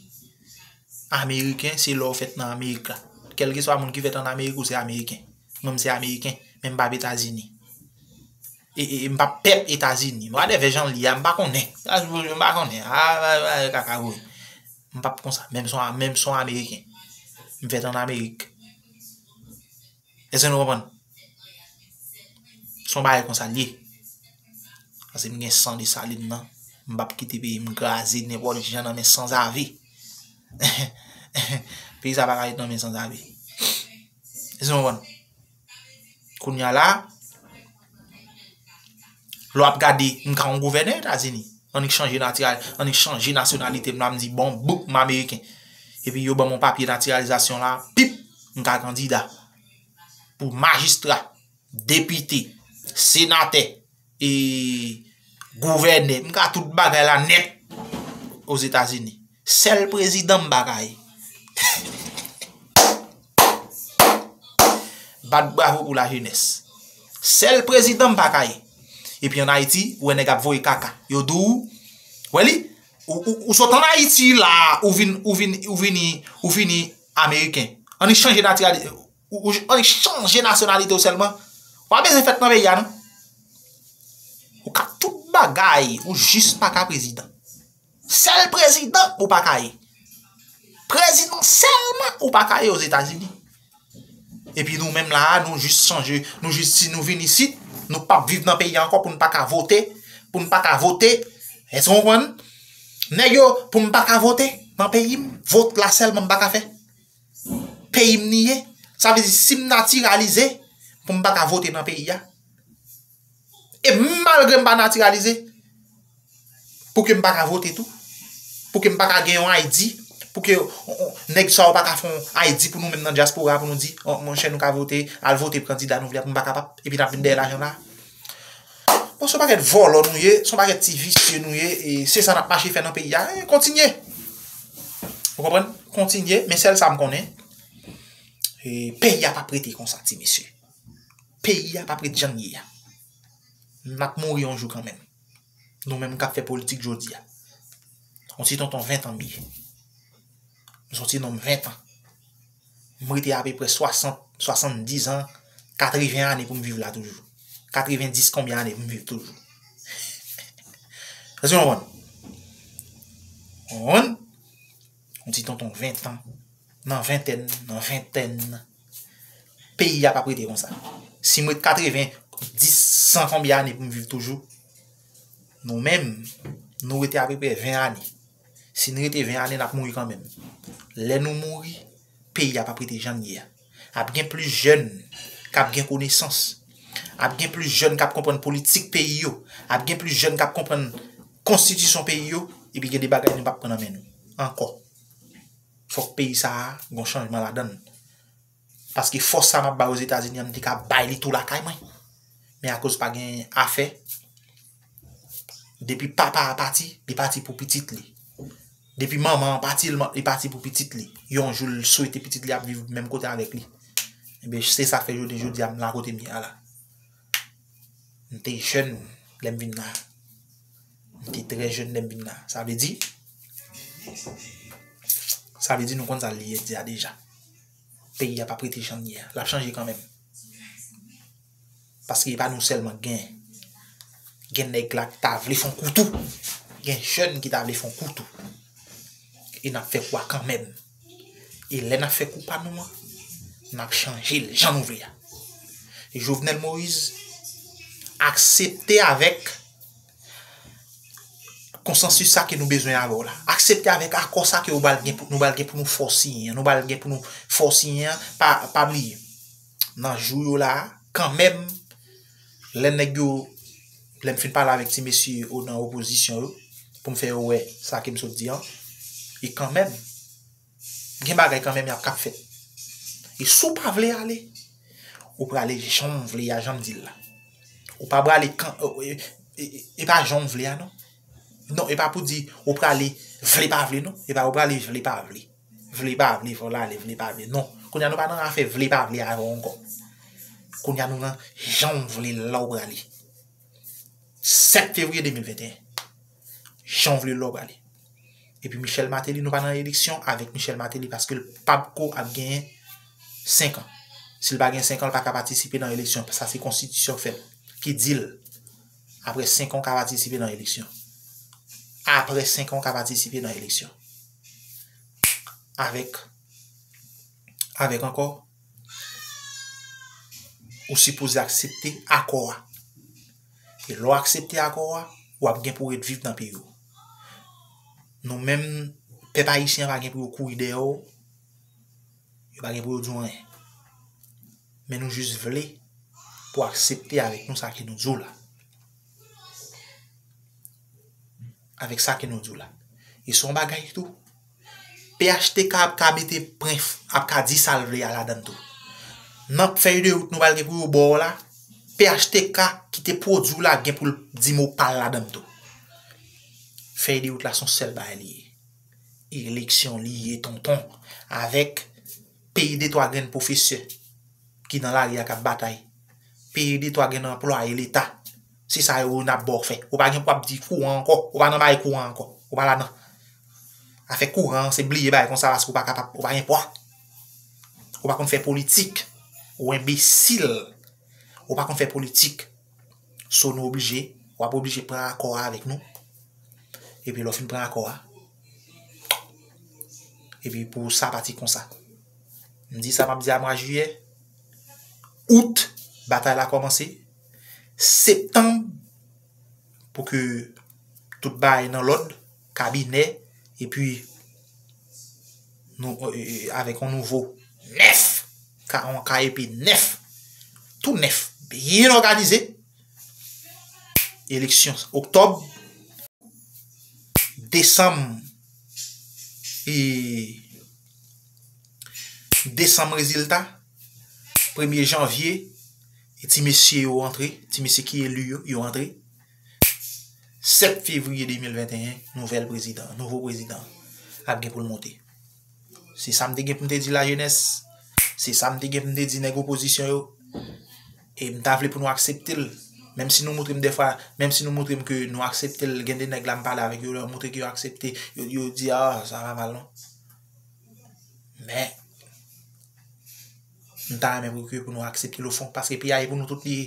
Ameriken, se lè w fèt nan Amerik la. Kèlkeswa moun ki fèt ann Amerik, ou se ameriken. Mwen, m se ameriken, men m p ap Etazini. E, e, e m p ap pèp Etazini. Whatever jan l ye a, m pa konnen. M pa konnen. A, a, a, kaka vre. M p ap konsa. Menm si w, menm si w ameriken. M fèt ann Amerik. Èske nou konprann? Se yon bagay konsa l ye. Paske m gen san Desalin nan. M p ap kite peyi m kraze nenpòt jan nan men sanzave. Peyi sa pa ka ret nan men sanzave. Èske nou konprann? Kounye a la, lè w ap gade, m ka yon gouvènè Etazini. Annik chanje natiral-, annik chanje nasyonalite m la, m di, bon, bouk, m ameriken. Epi yo ban m yon papye natiralizasyon la, pip, m ka kandida. Pou majistra, depite, senatè, e gouvènè. M ka tout bagay la nèt Ozetazini. Sèl prezidan m pa ka ye. Bat bravo pou lajenès. Sèl prezidan m pa ka ye. Epi ann Ayiti, ou wè nèg ap voye kaka. Yo di w, wè li, ou, ou, ou sot ann Ayiti la, ou vin, ou vin, ou vini, ou vini Ameriken. Ann chanje natirali-, ou, ou, ann chanje nasyonalite w sèlman. Ou pa bezwen fèt nan peyi a, non. Ou ka tout bagay, ou jis pa ka prezidan. Sèl prezidan ou pa ka ye. Prezidan sèlman ou pa ka ye Ozetazini. Epi nou menm la a, nou jis chanje, nou jis si nou vin isit, nou p ap viv nan peyi a ankò pou n pa ka vote, pou n pa ka vote. Èske w konprann? Nèg yo, pou m pa ka vote nan peyi m, vot la sèlman m pa ka fè. Peyi m li ye. Sa vle di si m natiralize, pou m pa ka vote nan peyi a. E malgre m pa natiralize, pou ke m pa ka vote tou, pou ke m pa ka gen yon I D, pou ke on, on, nèg sa yo pa ka fè yon I D pou nou menm nan dyaspora, pou nou di, "Oh, monchè, nou ka vote, al vote pou kandida nou vle a," pou m pa kapab, epi n ap vin dèyè lajan la. Bon, se yon pakèt vòlò nou ye, se yon pakèt ti visye nou ye, e se sa n ap mache fè nan peyi a. E, kontinye. Ou konprann? Kontinye, men sèl sa m konnen, e, peyi a p ap rete konsa, ti mesye. Peyi a p ap ret jan l ye a. N ap mouri yon jou kanmenm. Nou menm k ap fè politik jodi a. On ti tonton ven tan m ye. M se on ti nonm ven tan. M rete apeprè swasant, swasanndis an, katreven ane pou m viv la toujou. Katrevendis konbyen ane pou m viv toujis. Èske w konprann? Konprann? On ti tonton ven tan. Nan ventèn, nan ventèn. Peyi a p ap rete konsa. Si m ret katreven, dis, san konbyen ane pou m viv toujou, nou menm, nou rete apeprè ven ane. Si n rete ven ane, n ap mouri kanmenm. Lè nou mouri, peyi a p ap rete jan l ye a. Ap gen plis jèn k ap gen konesans. Ap gen plis jèn k ap konprann politik peyi yo. Ap gen plis jèn k ap konprann konstitisyon peyi yo. Epi gen de bagay nou p ap pran nan men nou ankò. Fòk peyi sa a gon chanjman ladan l. Paske fòs sa m ap bay Ozetazini an, m te ka bay li tou lakay mwen. Men akoz pa gen afè, depi papa a pati, li pati pou pitit li. Depi manman an pati, li pati pou pitit li. Yon jou, l swete pitit li ap viv menm kote avèk li. Ebyen, se sa k fè jounen jodi a, m la kote m ye a la. M te jèn lè m vin la. M te trè jèn lè m vin la. Sa vle di, sa vle di nou konn sa l ye di a deja. Peyi a p ap rete jan l ye a. L ap chanje kanmenm. Paske e pa nou sèlman k gen. Gen nèg la ki ta vle fè on kou tou. Gen jèn ki ta vle fè on kou tou. E n ap fè kou a kanmenm. E lè n ap fè kou pa nou an, n ap chanje l jan nou vle a. E Jovenel Moïse, aksepte avèk konsansis sa ke nou bezwen avè w la. Aksepte avèk akò sa ke ou pral gen pou, nou pral gen pou nou fè w siyen an. Nou pral gen pou nou fè w siyen an, pa, pa bliye. Nan jou yo la a, kanmenm, lè nèg yo, lè m fin pale avèk ti mesye yo nan opozisyon yo, pou m fè yo wè sa ke m sot di an, e kanmenm, gen bagay kanmenm y ap k ap fèt. E si w pa vle ale, ou prale jan w vle a, jan m di l la. Ou pa prale kan, e, e, e, e pa jan w vle a, non. Non, e pa pou di ou prale vle pa vle, non. E pa ou prale vle pa vle. Vle pa vle, fò w ale, vle pa vle. Non. Kounye a nou pa nan afè vle pa vle avè w ankò. Kounye a nou nan jan w vle l la ou prale. Sèt fevriye de mil venteyen. Jan w vle l la ou prale. Epi Michel Martelly, nou pa nan eleksyon avèk Michel Martelly paske l p ap ko ap genyen senk an. Si l pa gen senk an, l pa ka patisipe nan eleksyon. Sa se konstitisyon k fè l, ki di l. Apre senk an, w ka patisipe nan eleksyon. Apre senk an, w ka patisipe nan eleksyon. Avèk, avèk ankò, ou sipoze aksepte akò a. E lè w aksepte akò a, w ap gen pou w ret viv nan peyi w. Nou menm, pèp ayisyen an pa gen pou yo kouri dèyè w. Yo pa gen pou yo di w anyen. Men nou jis vle pou w aksepte avèk nou sa ke nou di w la. Avèk sa ke nou di w la. E se yon bagay tou. P H T K ap ka mete pwen f-, ap ka di sa l vle a ladan l tou. Nan fèy de wout nou pral gen pou yo ba w la, P H T K ki te pwodui w la gen pou l di mo pa l ladan l tou. Fèy de wout la se yon sèl bagay li ye. Eleksyon li ye, tonton, avèk peye de twa grenn pwofesè ki nan lari a k ap batay, peye de twa grenn anplwaye leta, Se sa yo n ap ba w fè. Ou pa gen pou ap di kouran ankò. Ou pa nan bagay kouran ankò. Ou pa ladan. Afè kouran, se bliye bagay konsa paske ou pa kapab, ou pa gen pwa. Ou pa konn fè politik. Ou enbesil. Ou pa konn fè politik. So nou oblije, w ap oblije pran akò a avèk nou. Epi lè w fin pran akò a, epi pou sa pati konsa. M di sa m ap di a mwa jiyè, out, batay la kòmanse, septanm, pou ke tout bagay nan lòd, kabinè, epi nou, e, e, avèk yon nouvo nèf, ka, yon K E P nèf, tou nèf, byen òganize. Eleksyon oktòb, desanm, e, desanm rezilta, premye janvye, e ti mesye yo antre, ti mesye ki eli yo, yo antre. Sèt fevriye de mil venteyen, nouvèl prezidan, nouvo prezidan ap gen pou l monte. Se sa m te gen pou m te di lajenès. Se sa m te gen pou m te di nèg opozisyon yo. E m ta vle pou nou aksepte l. Menm si nou montre m dèfwa, menm si nou montre m ke nou aksepte l, gen de nèg la m pale avèk yo, lè yo montre ke yo aksepte, yo, yo di, "Ah, sa pa mal non." Men, m ta renmen pou ke pou nou aksepte l ofon, paske peyi a e pou nou tout li ye.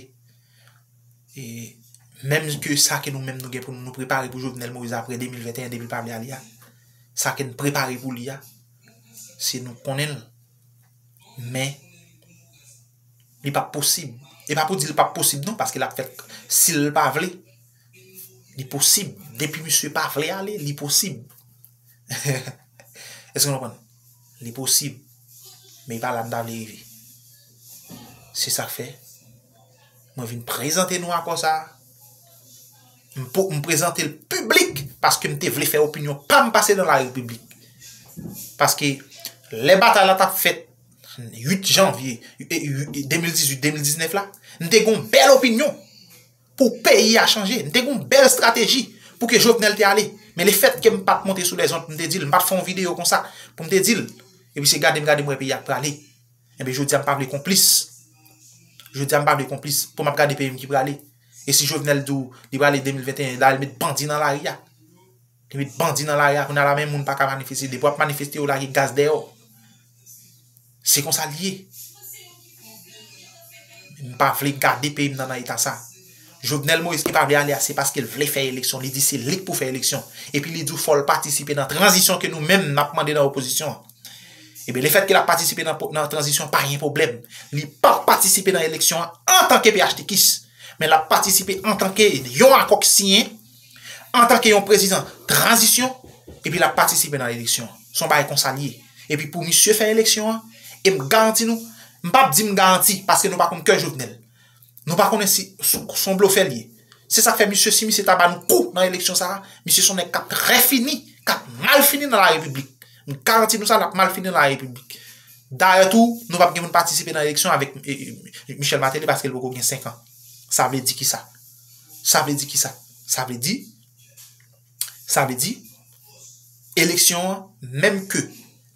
E menm ke sa ke nou menm nou gen pou nou, nou prepare pou Jovenel Moïse apre de mil venteyen depi l pa vle ale a, sa ke n prepare pou li a, se nou konnen l. Men, li p ap posib. E pa pou di l p ap posib non, paske l ap fèt, si l pa vle, li posib. Depi misye pa vle ale, li posib. Èske nou konprann? Li posib. Men e pa la m ta vle rive. Se sa k fè mwen vin prezante nou akò sa a. M po-, m prezante l piblik paske m te vle fè opinyon pa m pase nan larepiblik. Paske lè batay la t ap fèt uit janvye, e, e, de mil dizuit, de mil diznèf la, m te gen yon bèl opinyon pou peyi a chanje. M te gen yon bèl estrateji pou ke Jovenel te ale. Men lefètke m pa t monte sou lèzond pou m te di l, m pa t fè yon videyo konsa pou m te di l, epi se gade m gade m wè peyi a k prale. Enben, jodi a m pa vle konplis. Jodi a m pa vle konplis pou m ap gade peyi m ki prale. E si Jovenel di w li prale de mil venteyen, la l met bandi nan lari a. Li met bandi nan lari a, kounye a la menm moun pa ka manifeste. Depi w ap manifeste, yo lage gaz dèyè w. Se konsa l ye. M pa vle gade peyi m nan, nan eta sa. Jovenel Moïse ki pa vle ale a, se paske l vle fè eleksyon. Li di se li k pou fè eleksyon. Epi li di w fò l patisipe nan tranzisyon ke nou menm n ap mande nan opozisyon an. Ebyen, lefètke l ap patisipe nan, nan tranzisyon, pa gen pwoblèm. Li p ap patisipe nan eleksyon an antanke P H T K I S, men l ap patisipe antanke yon akò k siyen, antanke yon prezidan tranzisyon, epi l ap patisipe nan eleksyon an. Se yon bagay konsa l ye. Epi pou misye fè eleksyon an, e m garanti nou, m p ap di m garanti, paske nou pa konn kè Jovenel. Nou pa konnen si, si, si yon blofè l ye. Se sa k fè misye, si misye ta ba nou kou nan eleksyon sa a, misye se yon nèg k ap trè fini, k ap mal fini nan larepiblik. M garanti nou sa, l ap mal fini nan larepiblik. Dayè tou, nou p ap gen moun patisipe nan eleksyon avèk, e, e, Michel Martelly paske l poko gen senk an. Sa vle di kisa? Sa vle di kisa? Sa vle di, sa vle di, eleksyon an, menm ke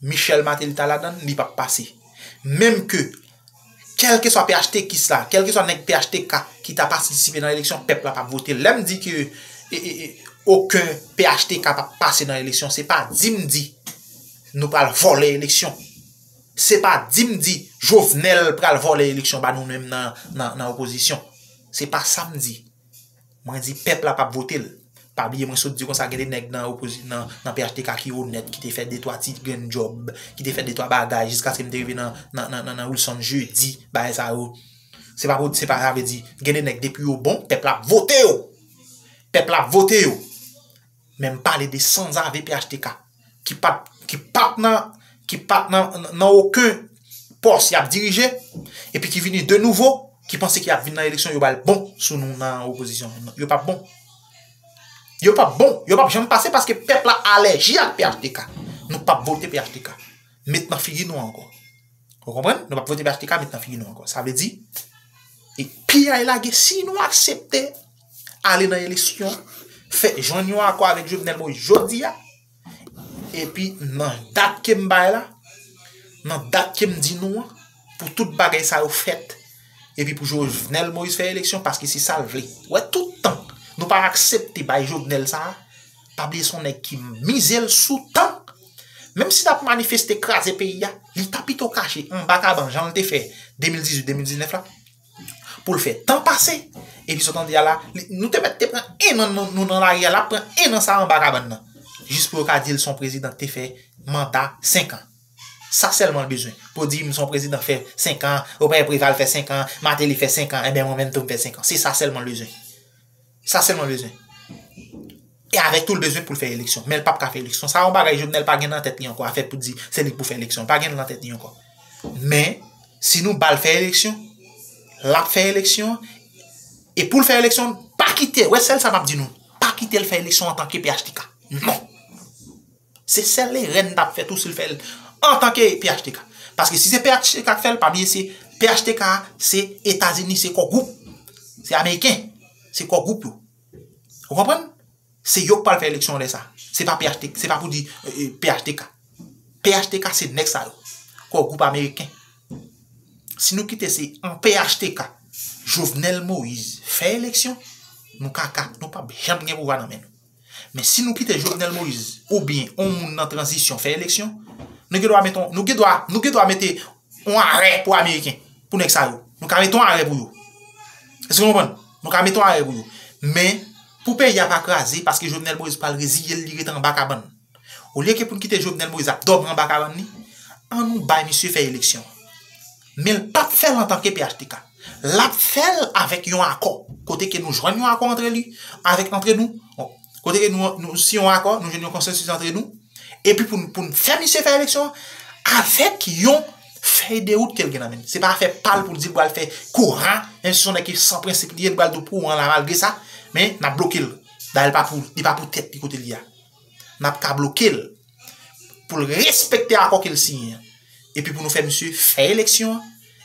Michel Martelly ta ladan l, li p ap pase. Menm ke, kèlkeswa P H T K I S la, kèlkeswa nèg P H T K ki ta patisipe nan eleksyon, pèp la p ap vote l. Lè m di ke, e, e, e, okenn P H T K p ap pase nan eleksyon, se pa di m di nou pral vòlè eleksyon. Se pa di m di Jovenel pral vòlè eleksyon ba nou menm nan, nan, nan opozisyon. Se pa sa m di. Mwen di pèp la p ap vote l. Pa bliye mwen sot di konsa gen de nèg nan opozi-, nan, nan P H T K ki onèt, ki te fè de twa ti grenn djòb, ki te fè de twa bagay jiskaske m te rive nan, nan, nan, nan, nan Wilson Jeudi, bagay sa yo. Se pa pou, se pa sa vle di, gen de nèg depi yo bon, pèp la ap vote yo. Pèp la ap vote yo. Men m pale de sanzave P H T K ki pa t, ki pa t nan, ki pa t nan, nan okenn pòs y ap dirije, epi ki vini de nouvo, ki panse ke y ap vin nan eleksyon, yo ba l bon sou nou nan opozisyon. Yo p ap bon. Yo p ap bon. Yo p ap janm pase paske pèp la alèji ak P H T K. Nou p ap vote P H T K. Met nan figi nou ankò. Ou konprann? Nou p ap vote P H T K, met nan figi nou ankò. Sa vle di, e piyay lage, si nou aksepte ale nan eleksyon, fè jwenn yon akò avèk Jovenel Moïse jodi a, epi nan dat ke m bay la, nan dat ke m di nou an, pou tout bagay sa yo fèt, epi pou Jovenel Moïse fè eleksyon, paske se sa l vle. Ou wè tout Nou pa aksepte bay Jovenel sa a. Pa bliye se yon nèg ki mize l sou tank. Menm si l ap manifeste kraze peyi a, li ta pito kache anba kabann jan l te fè de mil dizuit, de mil diznèf la. Pou l fè tan pase. Epi sa w tande a la, li- nou te mèt te pran en an nou, nou nan lari a, l ap pran en an sa a anba kabann nan. Jis pou yo ka di l se yon prezidan ki te fè manda senk an. Sa sèlman l bezwen. Pou di m se yon prezidan fè senk an, Robert Préval fè senk an, Martelly fè senk an, enben mwen menm tou m fè senk an. Se sa sèlman l bezwen. Sa sèlman l bezwen. E avèk tou l bezwen pou l fè eleksyon. Men l p ap ka fè eleksyon. Sa yon bagay Jovenel pa gen nan tèt li ankò. Afè pou di se li k pou fè eleksyon. L pa gen nan tèt li ankò. Men, si nou ba l fè eleksyon, l ap fè eleksyon. E pou l fè eleksyon, pa kite, wè sèl sa m ap di nou. Pa kite l fè eleksyon antanke P H T K. Non. Se sèl erè n t ap fè tou si l fè l antanke P H T K. Paske si se P H T K k fè l, pa bliye se P H T K se Etazini, se kò gwoup. Se Ameriken. Se kò gwoup yo. Ou konprann? Se yo k pral fè eleksyon lè sa. Se pa P H T K, se pa pou di eh, eh, P H T K. P H T K se nèg sa yo. Kò gwoup ameriken. Si nou kite se an P H T K, Jovenel Moïse fè eleksyon, nou kaka, nou p ap janm gen pouvwa nan men nou. Men si nou kite Jovenel Moïse oubyen yon moun nan tranzisyon fè eleksyon, nou gen dwa mete yon- nou gen dwa nou gen dwa mete yon arè pou Ameriken, pou nèg sa yo. Nou ka mete yon arè pou yo. Èske nou konprann? Nou ka mete yon arè pou yo. Men, pou peyi a pa kraze, paske Jovenel Moïse pral reziye l, li rete anba kabann. Olye ke pou n kite Jovenel Moïse ap dòmi anba kabann li, ann nou bay misye fè eleksyon. Men l p ap fè l antanke P H T K. L ap fè l avèk yon akò. Kote ke nou jwenn yon akò antre li, avèk antre nou. Kote ke nou, nou si yon akò, nou jwenn yon konsansis antre nou. Epi pou n pou n fè misye fè eleksyon avèk yon fèy de wout ke l gen nan men l. Se pa afè pa l pou l di l pral fè kouran, menm si se yon nèg ki san prensip li ye, l pral di w kouran la malgre sa. Men n ap bloke l. Dayè l pa pou, li pa pou tèt li kote l ye a. N ap ka bloke l pou l respekte akò ke l siyen an. Epi pou nou fè misye fè eleksyon an,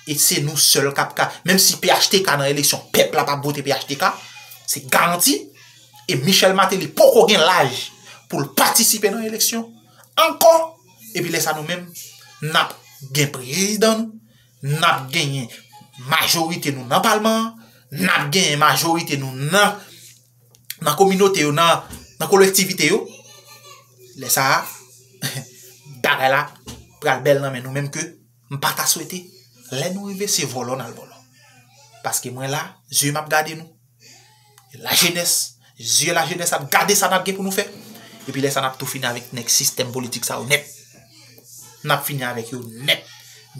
e se nou sèl k ap ka, menm si P H T K nan eleksyon, pèp la p ap vote P H T K, se garanti. E Michel Martelly poko gen laj pou l patisipe nan eleksyon ankò. Epi lè sa nou menm, n ap gen prezidan nou, n ap genyen majorite nou nan palman an, n ap genyen majorite nou nan nan kominote yo, nan, nan kolektivite yo, lè sa a, bagay la pral bèl nan men nou, menm ke m pa ta swete lè nou rive se vòlò n al vòlò. Paske mwen la, zye m ap gade nou. Lajenès, zye lajenès ap gade sa n ap gen pou nou fè. Epi lè sa n ap tou fini avèk nèg sistèm politik sa yo nèt. N ap fini avèk yo nèt.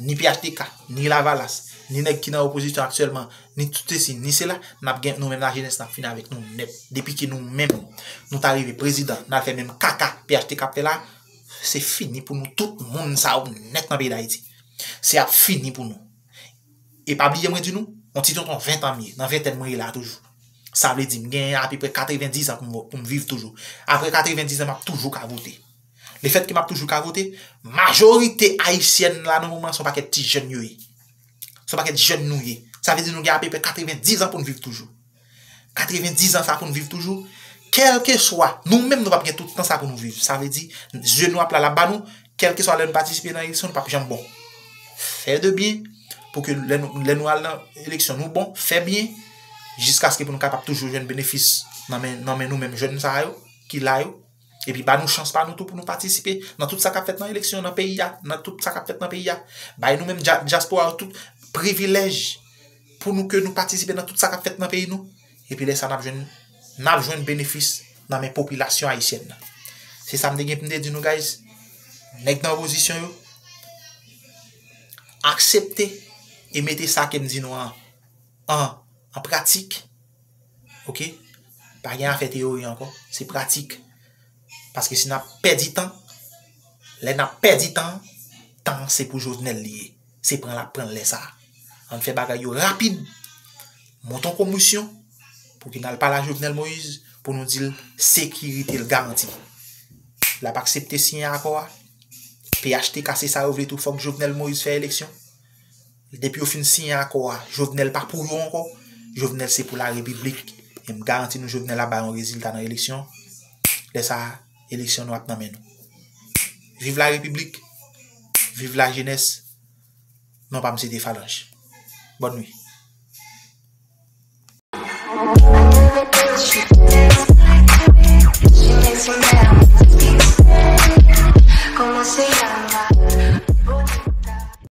Ni P H T K, ni Lavalas, ni nèg ki nan opozisyon aktyèlman, ni tout sesi, ni sela, n ap gen, nou menm lajenès, n ap fini avèk nou nèt. Depi ke nou menm, nou ta rive prezidan, n al fè menm kaka P H T K ap fè la, se fini pou nou tout moun sa yo nèt nan peyi Dayiti. Se ap fini pou nou. E pa bliye mwen di nou, yon ti tonton ven tan m ye, nan ventèn mwen ye la toujou. Sa vle di m gen apeprè katrevendiz an pou m, pou m viv toujou. Apre katrevendiz an, m ap toujou ka vote. Lefètke m ap toujou ka vote, majorite ayisyèn la nan moman an se yon pakèt ti jèn yo ye. Se yon pakèt jèn nou ye. Sa vle di nou gen apeprè katrevendiz an pou n viv toujou. Katrevendiz an sa pou n viv toujou. Kèlkeswa, nou menm nou p ap gen tout tan sa pou nou viv. Sa vle di, zye nou ap la, l ap ba nou, kèlkeswa lè nou patisipe nan eleksyon, nou p ap janm bon. Fè de byen pou ke lè nou, lè nou al nan eleksyon, nou bon, fè byen, jiskaske pou nou kapab toujou jwenn benefis nan men, nan men nou menm jèn sa yo, ki la yo. Epi ba nou chans pa nou tou pou nou patisipe nan tout sa k ap fèt nan eleksyon nan peyi a, nan tout sa k ap fèt nan peyi a. Bay nou menm dya-, dyaspora yo tout privilèj pou nou ke nou patisipe nan tout sa k ap fèt nan peyi nou. Epi lè sa n ap jwenn, n ap jwenn benefis nan men popilasyon ayisyèn nan. Se sa m te gen pou m te di nou, guys. Nèg nan opozisyon yo, aksepte e mete sa ke m di nou an, an, an pratik. Oke? Pa gen afè teyori ankò, se pratik. Paske si n ap pèdi tan, lè n ap pèdi tan, tan an se pou Jovenel li ye. Se pran l ap pran l lè sa a. Ann fè bagay yo rapid. Monte yon komisyon pou ke n al pale a Jovenel Moïse pou nou di l sekirite l garanti. L ap aksepte siyen akò a. P H T K se sa yo vle tou, fòk Jovenel Moïse fè eleksyon. Depi yo fin siyen akò a, Jovenel pa pou yo ankò. Jovenel se pou larepiblik. E m garanti nou Jovenel ap bay yon rezilta nan eleksyon. Lè sa a, eleksyon nou ap nan men nou. Viv larepiblik. Viv lajenès. Non pa m se te Falange. Bòn nwi. She makes me mad, I wanna speak Spanish. ¿Cómo se llama?